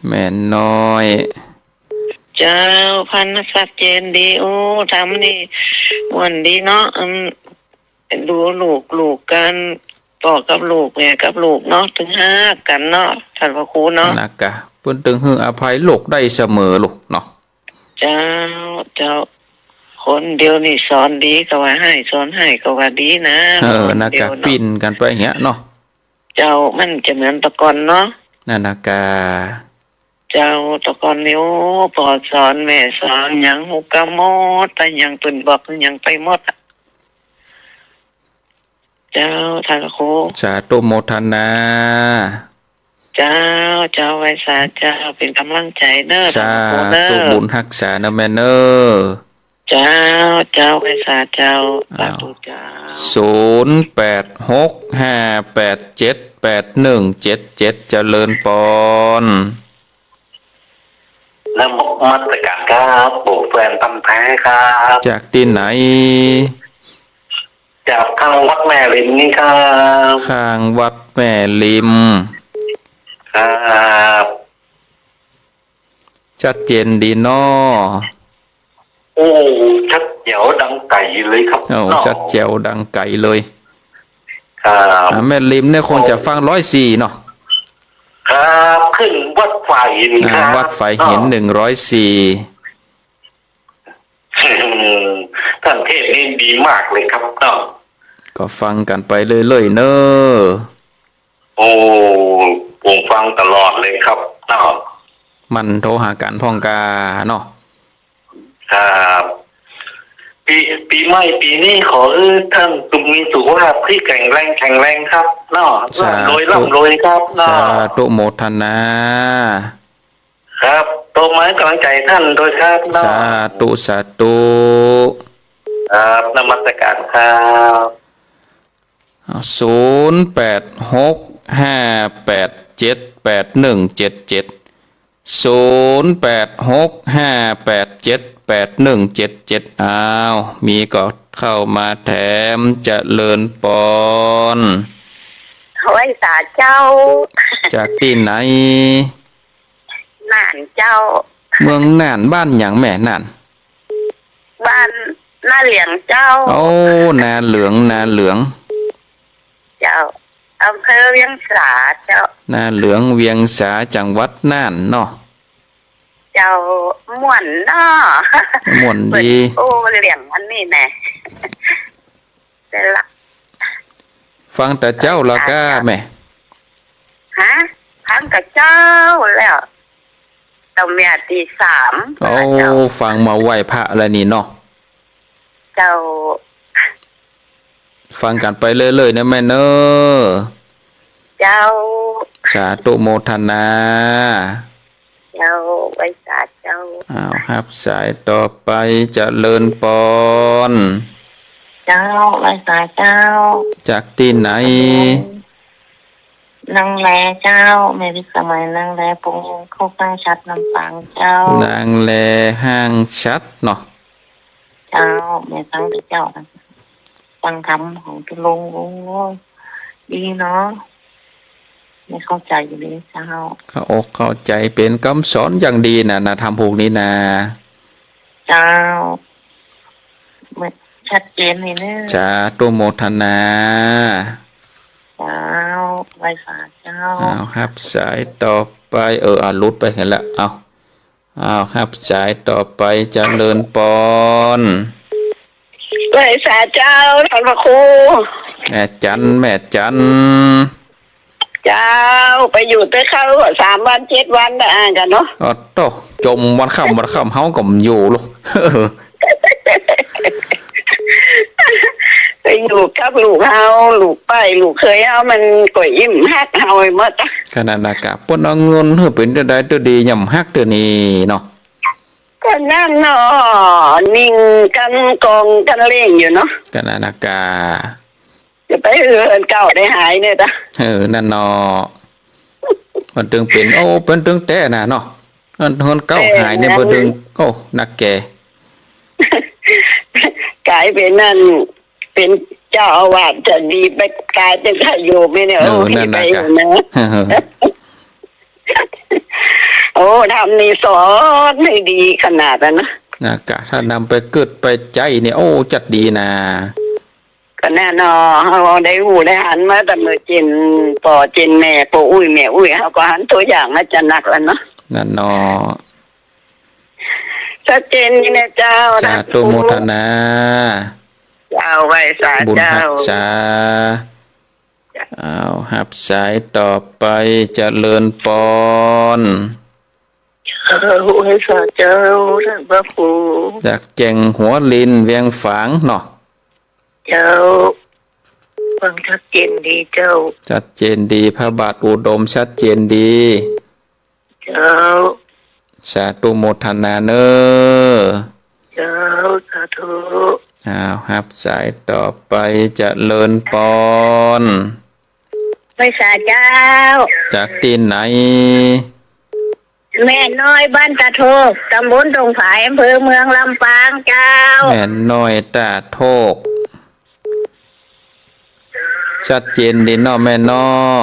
แม่น้อย เจ้า ฟังชัดเจนดี โอ้ ธรรมนี่ม่วนดีเนาะ อืม ดูลูก ลูกกั๋น ป้อกับลูก แม่กับลูกเนาะ ตึงฮักกั๋นเนาะ ต้านพระครูเนาะ นะกะ เปิ้นตึงหื้ออภัยลูกได้เสมอลูกเนาะ เจ้า เจ้า คนเดี๋ยวนี้สอนดีก็ว่าฮ้าย สอนฮ้ายก็ว่าดีนะ เออ คนเดี๋ยวเนาะ นะกะ ปิ้นกั๋นไปเหียเนาะ เจ้า มันจะเหมือนแต่ก่อนเนาะ นะ นะกะ เจ้า แต่ก่อนนี่ โอ้ ป้อสอน แม่สอน หยังฮู้กำหมด ไปหยังเปิ้นบอก หยังไปหมดอะ เจ้า ต้านพระครู สาธุโมทนา เจ้า เจ้า ไหว้สาเจ้า เป๋นก๋ำลังใจ๋เน่อ สาธุ ต้านพระครูเน่อ บุญฮักษาเน่อแม่เน่อ เจ้า เจ้า ไหว้สาเจ้า อ้าว สาธุเจ้า ศูนย์แปดหกห้าแปดเจ็ดแปดหนึ่งเจ็ดเจ็ด เจริญปอน นมัสการครับ ผมแฟนพันธุ์แท้ครับ จากตี้ไหน จากข้างวัดแม่ริมนี่ครับ ข้างวัดแม่ริม ครับ ชัดเจนดีเนาะ โอ้ ชัดแจ๋วดังไก๋เลยครับ โอ้ เนาะ ชัดแจ๋วดังไก๋เลย ครับ อ่า แม่ริมเนี่ยคงจะฟังร้อยสี่เนาะ ครับ ขึ้นวัดฝายหิน อ่า ครับ วัดฝายหิน เนาะ หนึ่งร้อยสี่ ต้านเทศน์นี่ดีมากเลยครับเนาะ ก็ฟังกั๋นไปเรื่อยๆ เน่อ โอ้ ผมฟังตลอดเลยครับเนาะ มันโทรหากั๋นพ่องกาเนาะ ครับ ปี๋ ปี๋ใหม่ปี๋นี้ขอหื้อต้านจงมีสุขภาพตี้แข็งแรง แข็งแรงครับเนาะ สาธุ ร่ำรวย ร่ำรวยครับเนาะ สาธุโมทนา ครับ โทรมาหื้อกำลังใจ๋ต้านโดยครับเนาะ สาธุ สาธุ ครับ นมัสการครับ ศูนย์แปดหกห้าแปดเจ็ดแปดหนึ่งเจ็ดเจ็ด ศูนย์แปดหกห้าแปดเจ็ดแปดหนึ่งเจ็ดเจ็ด อ้าว มีก็เข้ามาแถม เจริญปอน ไหว้สาเจ้า จากตี้ไหน น่านเจ้า เมืองน่าน บ้านหยังแม่ น่าน บ้านนาเหลืองเจ้า โอ้ นาเหลือง นาเหลือง เจ้า อำเภอเวียงสาเจ้า นาเหลือง เวียงสา จังหวัดน่านเนาะ เจ้า ม่วนเนาะ ม่วนดี เปิ้น โอ้ เรื่องอันนี้แน่ แต่ละ ฟังแต่เจ๊าละก้าแม่ ฮะ ฟังแต่เจ๊าแล้ว เจ้าเมียตีสาม โอ้ เจ้า ฟังมาไหว้พระแล้วนี่เนาะ เจ้า ฟังกั๋นไปเรื่อยๆ นะแม่เนอะ เจ้า สาธุโมทนา เจ้า ไหว้สาเจ้า อ้าว ฮับสายต่อไป เจริญปอน เจ้า ไหว้สาเจ้า จากตี้ไหน นางแลเจ้า แม่พิสมัย นางแล ปงโคกตั้งชัด ลำปางเจ้า นางแลห้างชัดเนาะ เจ้า แม่ฟังแต่เจ๊านะ ฟังธรรมของตุลง โอ้ ดีเนาะ แม่เข้าใจ๋อยู่เลยเจ้า เข้าอกเข้าใจ๋ เป๋นกำสอนอย่างดีนะ นะธรรมพวกนี้นะ เจ้า ชัดเจนเลยเนอะ สาธุโมทนา เจ้า ไหว้สาเจ้า อ้าว ฮับสายต่อไป เออ อ่ะ หลุดไปหั้นละ เอา อ้าว ฮับสายต่อไป เจริญปอน ไหว้สาเจ้า ท่านพระครู แม่จัน แม่จัน เจ้า ไปอยู่เต๊อะเข้าสามวันเจ็ดวันละ อ่า กั๋นเนาะ อ๋อ โต้ จ่มวันค่ำวันค่ำ เฮาก็บ่อยู่ลูก ไปอยู่กับลูกเฮา ลูกป้าย ลูกเขยเฮา มันก็อิ่มฮักเฮาไปหมดอะ ขนาดนั้นกะ เปิ้นเอาเงินหื้อเป๋นเต้าใดเต้าดี ยังบ่ฮักเตื้อนี่เนาะ ก็นั่นเนาะ นิ่งกั๋นกองกั๋นเล่งอยู่เนาะ ขนาดนั้นกะ จะไปหื้ออันเก่าได้หายเนี่ยจ้ะ เออ นั่นเนาะ มันตึงเป๋น โอ้ เป๋นตึงแต๊นะเนาะ อันเก่าหายเนี่ย เออ เป๋นตึง โอ้ นักแก่ ก๋ายเป๋นนั่น เป๋นเจ้าอาวาสจะดีไป ก๋ายเป๋นพระโยมเนี่ย เออ โอ้ นั่นนะ ไปอยู่นะ เออ โอ้ ธรรมนี่สอนหื้อดีขนาดนั้นนะ นะกะ ถ้านำไปกึ๊ดไปใจ๊เนี่ย โอ้ จักดีนะ ก็แน่นอน เฮาได้ฮู้ได้หันมาแต่เมื่อเจนป้อเจนแม่ ป้ออุ๊ยแม่อุ๊ย เฮาก็หันตั๋วอย่างมาจะนักแล้วเนาะ นั่นเนาะ ชัดเจนนี่นะเจ้า สาธุโมทนา เจ้า ไหว้สา บุญฮักษา เจ้า อ้าว ฮับสายต่อไป เจริญปอน เอ่อ ไหว้สาเจ้า ท่านพระครู จากแจ้งหัวลิน เวียงฝางเนาะ เจ้า ฟังชัดเจนดีเจ้า ชัดเจนดี พระบาทอุดมชัดเจนดี เจ้า สาธุโมทนาเนอะ เจ้า สาธุ อ้าว ฮับสายต่อไป เจริญปอน ไหว้สาเจ้า จากตี้ไหน แม่น้อยบ้านตาโทก ตำบลดงผาย อำเภอเมืองลำปางเจ้า แม่น้อยตาโทก ชัดเจนดีเนาะแม่เนาะ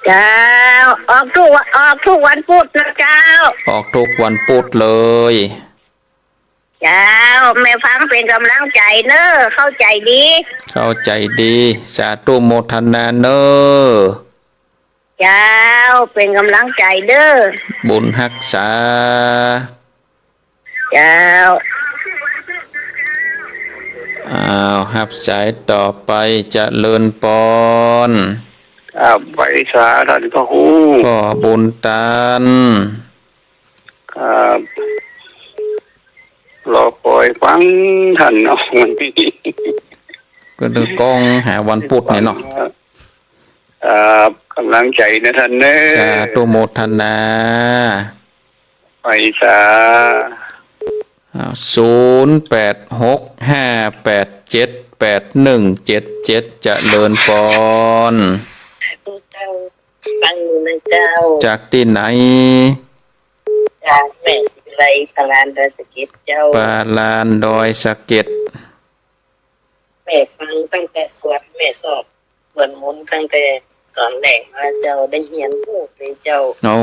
เจ้า ออกทุกวัน ออกทุกวันพุธนะเจ้า ออกทุกวันพุธเลย เจ้า แม่ฟังเป๋นก๋ำลังใจ๋เนอะ เข้าใจ๋ดี เข้าใจ๋ดี สาธุโมทนาเนอะ เจ้า เป๋นก๋ำลังใจ๋เด้อ บุญฮักษา เจ้า อ้าว ฮับสายต่อไป เจริญปอน ครับ ไหว้สาท่านพระครู ป้อบุญตัน ครับ รอคอยฟังท่านเนาะ วันนี้ ก็นึกก้องหาวันพุธเนี่ยเนาะ ครับ ก๋ำลังใจ๋นะท่านเนอะ สาธุโมทนา ไหว้สา อ้าว ศูนย์แปดหกห้าแปดเจ็ดแปดหนึ่งเจ็ดเจ็ด เจริญปอน เจ้า ฟังอยู่นะเจ้า จากตี้ไหน จากแม่ศรีวิไล ปาลานดอยสะเก็ดเจ้า ปาลานดอยสะเก็ด แม่ฟังตั้งแต่สวด แม่ชอบสวดมนต์ตั้งแต่ ต๋อนแลงมาเจ้า ได้เฮียนฮู้ไปเจ้า โอ้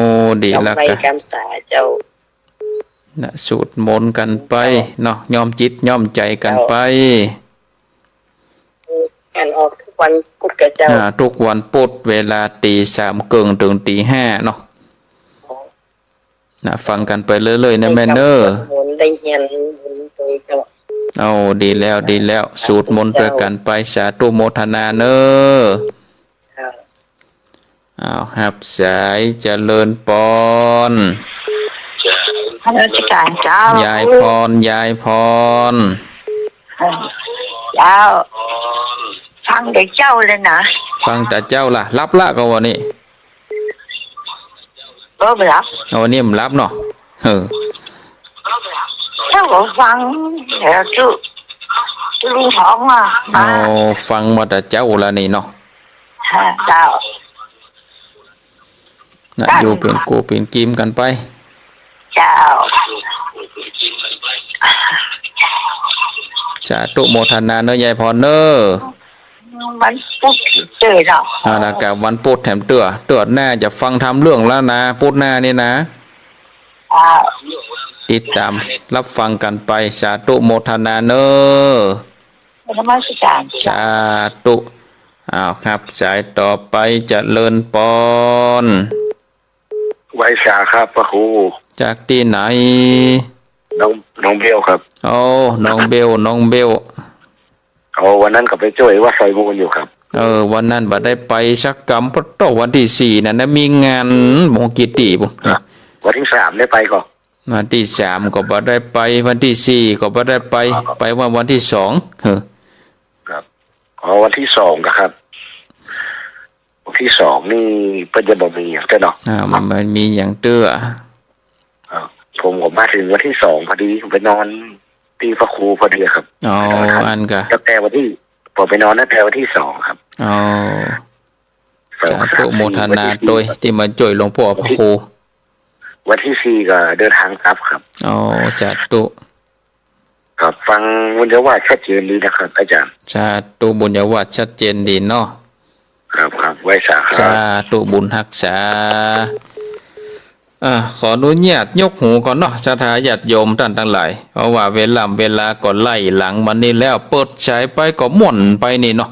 ดีแล้ว กำไว้ กะ กำสาเจ้า นะ สูตรมนต์กั๋นไป เจ้า เนาะ ย้อมจิตย้อมใจ๋กั๋นไป เจ้า อ่านออกกู้วันปุ๊ดกะเจ้า อ่า กู้วันปุ๊ด เวลาตี๋สามเกิ่งเถิงตี๋ห้าเนาะ อ๋อ นะ ฟังกั๋นไปเรื่อยๆ นะแม่เนอะ ได้กำสวดมนต์ ได้เฮียนบุญไปเจ้า โอ้ ดีแล้ว ดีแล้ว สูตรมนต์ตวยกั๋นไป สาธุโมทนาเนอะ เจ้า อ้าว ฮับสาย เจริญปอน นมัสก๋านเจ้า ยายปอน ยายปอน เออ เจ้า ฟังแต่เจ๊าเลยนะ ฟังแต่เจ๊าละ หลับละก่อวันนี้ เออ บ่หลับ เอา วันนี้บ่หลับเนาะ เออ เจ๊าก็ฟัง แล้วจุ จุลุงทองอ่ะ มา เอา ฟังมาแต่เจ๊าละนี่เนาะ ฮะ เจ้า นะ อยู่เป๋นกู้เป๋นกี๋กั๋นไป เจ้า สาธุโมทนาเนอะ ยายปอนเนอะ วันปุ๊ดเตื้อเนาะ อ่า แล้วกะวันปุ๊ดแถมเตื้อ เตื้อหน้าจะฟังธรรมเรื่องแล้วนะ ปุ๊ดหน้านี่นะ อ่า ติดต๋ามฮับฟังกั๋นไป สาธุโมทนาเนอะ นมัสก๋าน สาธุ อ้าว ครับ สายต่อไป เจริญปอน ไหว้สาครับ พระครู จากตี้ไหน น้อง น้องเบลครับ โอ้ น้องเบล น้องเบล เอา วันนั้นก็ไปจ้วยวัดไซมูลอยู่ครับ เออ วันนั้นบ่ได้ไปสักกำ ปะโต้ วันตี้สี่นั่นนะ มีงานมงคลตี้ปุ้น ครับ วันตี้สามได้ไปก่อ วันตี้สามก็บ่ได้ไป วันตี้สี่ก็บ่ได้ไป อ๋อ ครับ ไปวัน วันตี้สอง เออ ครับ อ๋อ วันตี้สองนะครับ วันตี้สองนี่เปิ้นจะบ่มีหยังเตื้อเนาะ อ่า มัน มันมีหยังเตื้อ อ่า ผมก็มาเถิงวันตี้สองพอดี ไปนอนตี้พระครูพอดีครับ อ๋อ ไปนอนครับ อันกะ ตั้งแต่วันตี้ ผมไปนอนตั้งแต่วันตี้สองครับ อ๋อ สอง สาม สี่ สาธุโมทนาตวยตี้มาจ้วยหลวงป้อพระครู วันตี้สี่ก็เดินทางกลับครับ อ๋อ สาธุ ครับ ฟังบุญญาวาสชัดเจนดีนะครับ อาจ๋ารย์ สาธุ บุญญาวาสชัดเจนดีเนาะ ครับ ครับ ไหว้สาครับ สาธุ บุญฮักษา อ่า ขออนุญาตยกหูก่อนเนาะ ศรัทธาญาติโยมต้านตังหลาย เพราะว่าเวล่ำเวลาก็ไล่หลังมานี่แล้ว เปิดสายไปก็ม่วนไปนี่เนาะ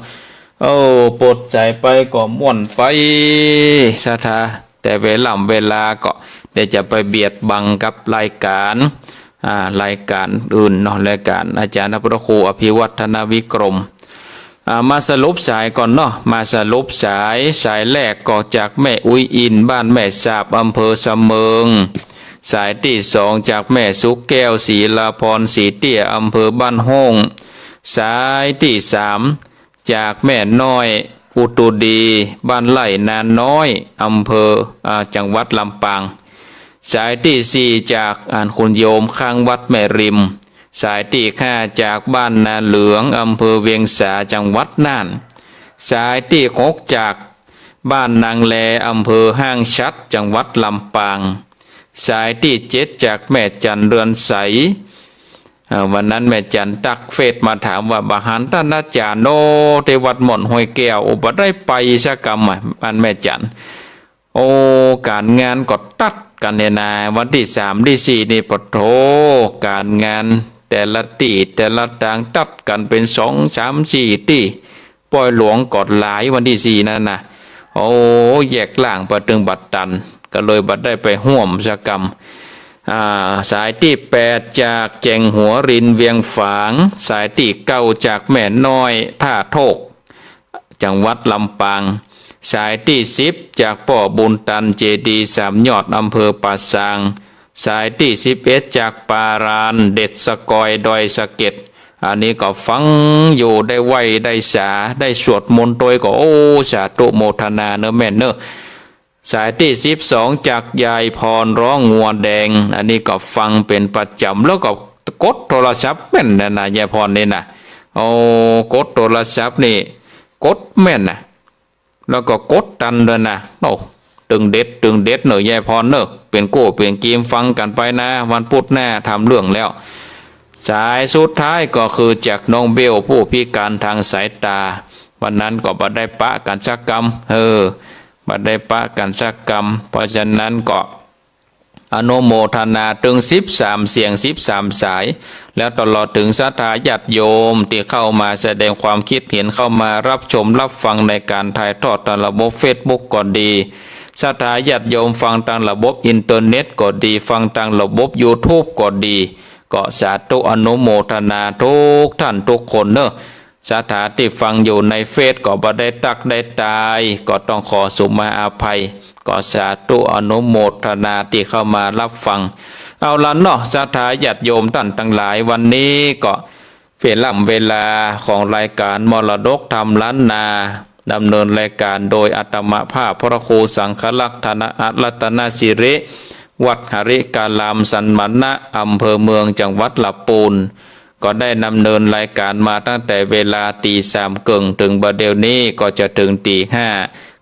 โอ้ เปิดสายไปก็ม่วนไป ศรัทธา แต่เวล่ำเวลาก็เดี๋ยวจะไปเบียดบังกับรายก๋าน อ่า รายก๋านอื่นเนาะ รายก๋านอาจ๋ารย์พระครูอภิวัฒนวิกรม อ่า มาสรุปสายก่อนเนาะ มาสรุปสาย สายแรกก็จากแม่อุ๊ยอิน บ้านแม่สาบ อำเภอสะเมิง สายตี้สองจากแม่สุขแก้ว ศรีลาพร ศรีเตี้ย อำเภอบ้านโฮ่ง สายตี้สาม จากแม่น้อย อุตุดี บ้านไร่นาน้อย อำเภอ อ่า จังหวัดลำปาง สายตี้สี่จาก อ่า คุณโยมข้างวัดแม่ริม สายตี้ห้าจากบ้านนาเหลือง อำเภอเวียงสา จังหวัดน่าน สายตี้หกจากบ้านนางแล อำเภอห้างฉัตร จังหวัดลำปาง สายตี้เจ็ดจากแม่จันเรือนใส เอ่อ วันนั้นแม่จันตักเฟซมาถามว่า บ่หันต้านอาจ๋ารย์โอ้ ตี้วัดม่อนห้วยแก้ว โอ้ บ่ได้ไปสักกำอะ อันแม่จัน โอ้ ก๋านงานก็ตัดกั๋นเนี่ยนะ วันตี้สามตี้สี่นี่ ปะโถ ก๋านงานแต่ละตี้แต่ละตางตัดกั๋นเป๋นสองสามสี่ตี้ ป้อยหลวงก็หลายวันตี้สี่นั่นนะ โอ้ แยกล่างไปตึงบ่ตัน ก็เลยบ่ได้ไปฮ่วมสักกำ อ่า สายตี้แปดจากแจ้งหัวรินเวียงฝาง สายตี้เก้าจากแม่น้อยท่าโทก จังหวัดลำปาง สายตี้สิบจากป้อบุญตัน เจดีย์สามยอด อำเภอป่าซาง สายตี้สิบเอ็ดจากป่าลาน เด็ดสะกอย ดอยสะเก็ด อันนี้ก็ฟังอยู่ ได้ไหว้ได้สา ได้สวดมนต์ตวยก็ โอ้ สาธุโมทนาเนอะแม่เนอะ สายตี้สิบสองจากยายพรร้องงัวแดง อันนี้ก็ฟังเป๋นประจ๋ำ แล้วก็กดโทรศัพท์แม่นนะนะ ยายพรนี่นะ โอ้ กดโทรศัพท์นี่ กดแม่นนะ แล้วก็กดตันตวยนะ โอ้ ตึงเด็ด ตึงเด็ดเนอะ ยายพรเนอะ เป๋นกู้เป๋นกี๋ฟังกั๋นไปนะ วันปุ๊ดหน้าทำเรื่องแล้ว สายสุดท้ายก็คือจากน้องเบล ผู้พิการทางสายตา วันนั้นก็บ่ได้ปะกั๋นสักกำ เออ บ่ได้ปะกั๋นสักกำ เพราะฉะนั้นก็ อนุโมทนาเถิงสิบสามเสียงสิบสามสาย แล้วตลอดเถิงศรัทธาญาติโยมตี้เข้ามาแสดงความคิดเห็น เข้ามารับชมรับฟังในก๋านถ่ายทอดตางระบบเฟซบุ๊กก็ดี ศรัทธาญาติโยมฟังตางระบบอินเทอร์เน็ตก็ดี ฟังตางระบบยูทูบก็ดี ก็สาธุอนุโมทนากู้ต้านกู้คนเนาะ ศรัทธาตี้ฟังอยู่ในเฟซก็บ่ได้ตั๊กได้ตาย ก็ต้องขอสุมาอภัย ก็สาธุอนุโมทนาตี้เข้ามาฮับฟัง เอาละเนาะ ศรัทธาญาติโยมต้านตังหลาย วันนี้ก็เป๋นล่ำเวลาของรายก๋านมรดกธรรมล้านนา ดำเนินรายก๋านโดยอาตมาภาพพระครูสังฆรักษ์ธนรัตนสิริ วัดหริการามสันมณะ อำเภอเมือง จังหวัดลำปูน ก็ได้ดำเนินรายก๋านมาตั้งแต่เวลาตีสามเกิ่งเถิงบ่าเดี่ยวนี้ก็จะเถิงตีห้า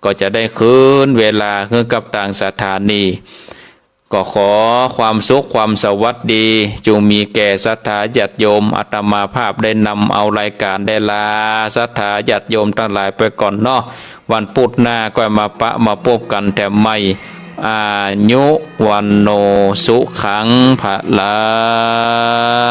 ก็จะได้คืนเวลาหื้อกับตางสถานี ก็ขอความสุขความสวัสดีจุ่งมีแก่ศรัทธาญาติโยม อาตมาภาพได้นำเอารายก๋านได้ลาศรัทธาญาติโยมตังหลายไปก่อนเนาะ วันพุธหน้าก็มาปะมาปบกั๋นแถมใหม่ อายุ วัณโณ สุขัง พลัง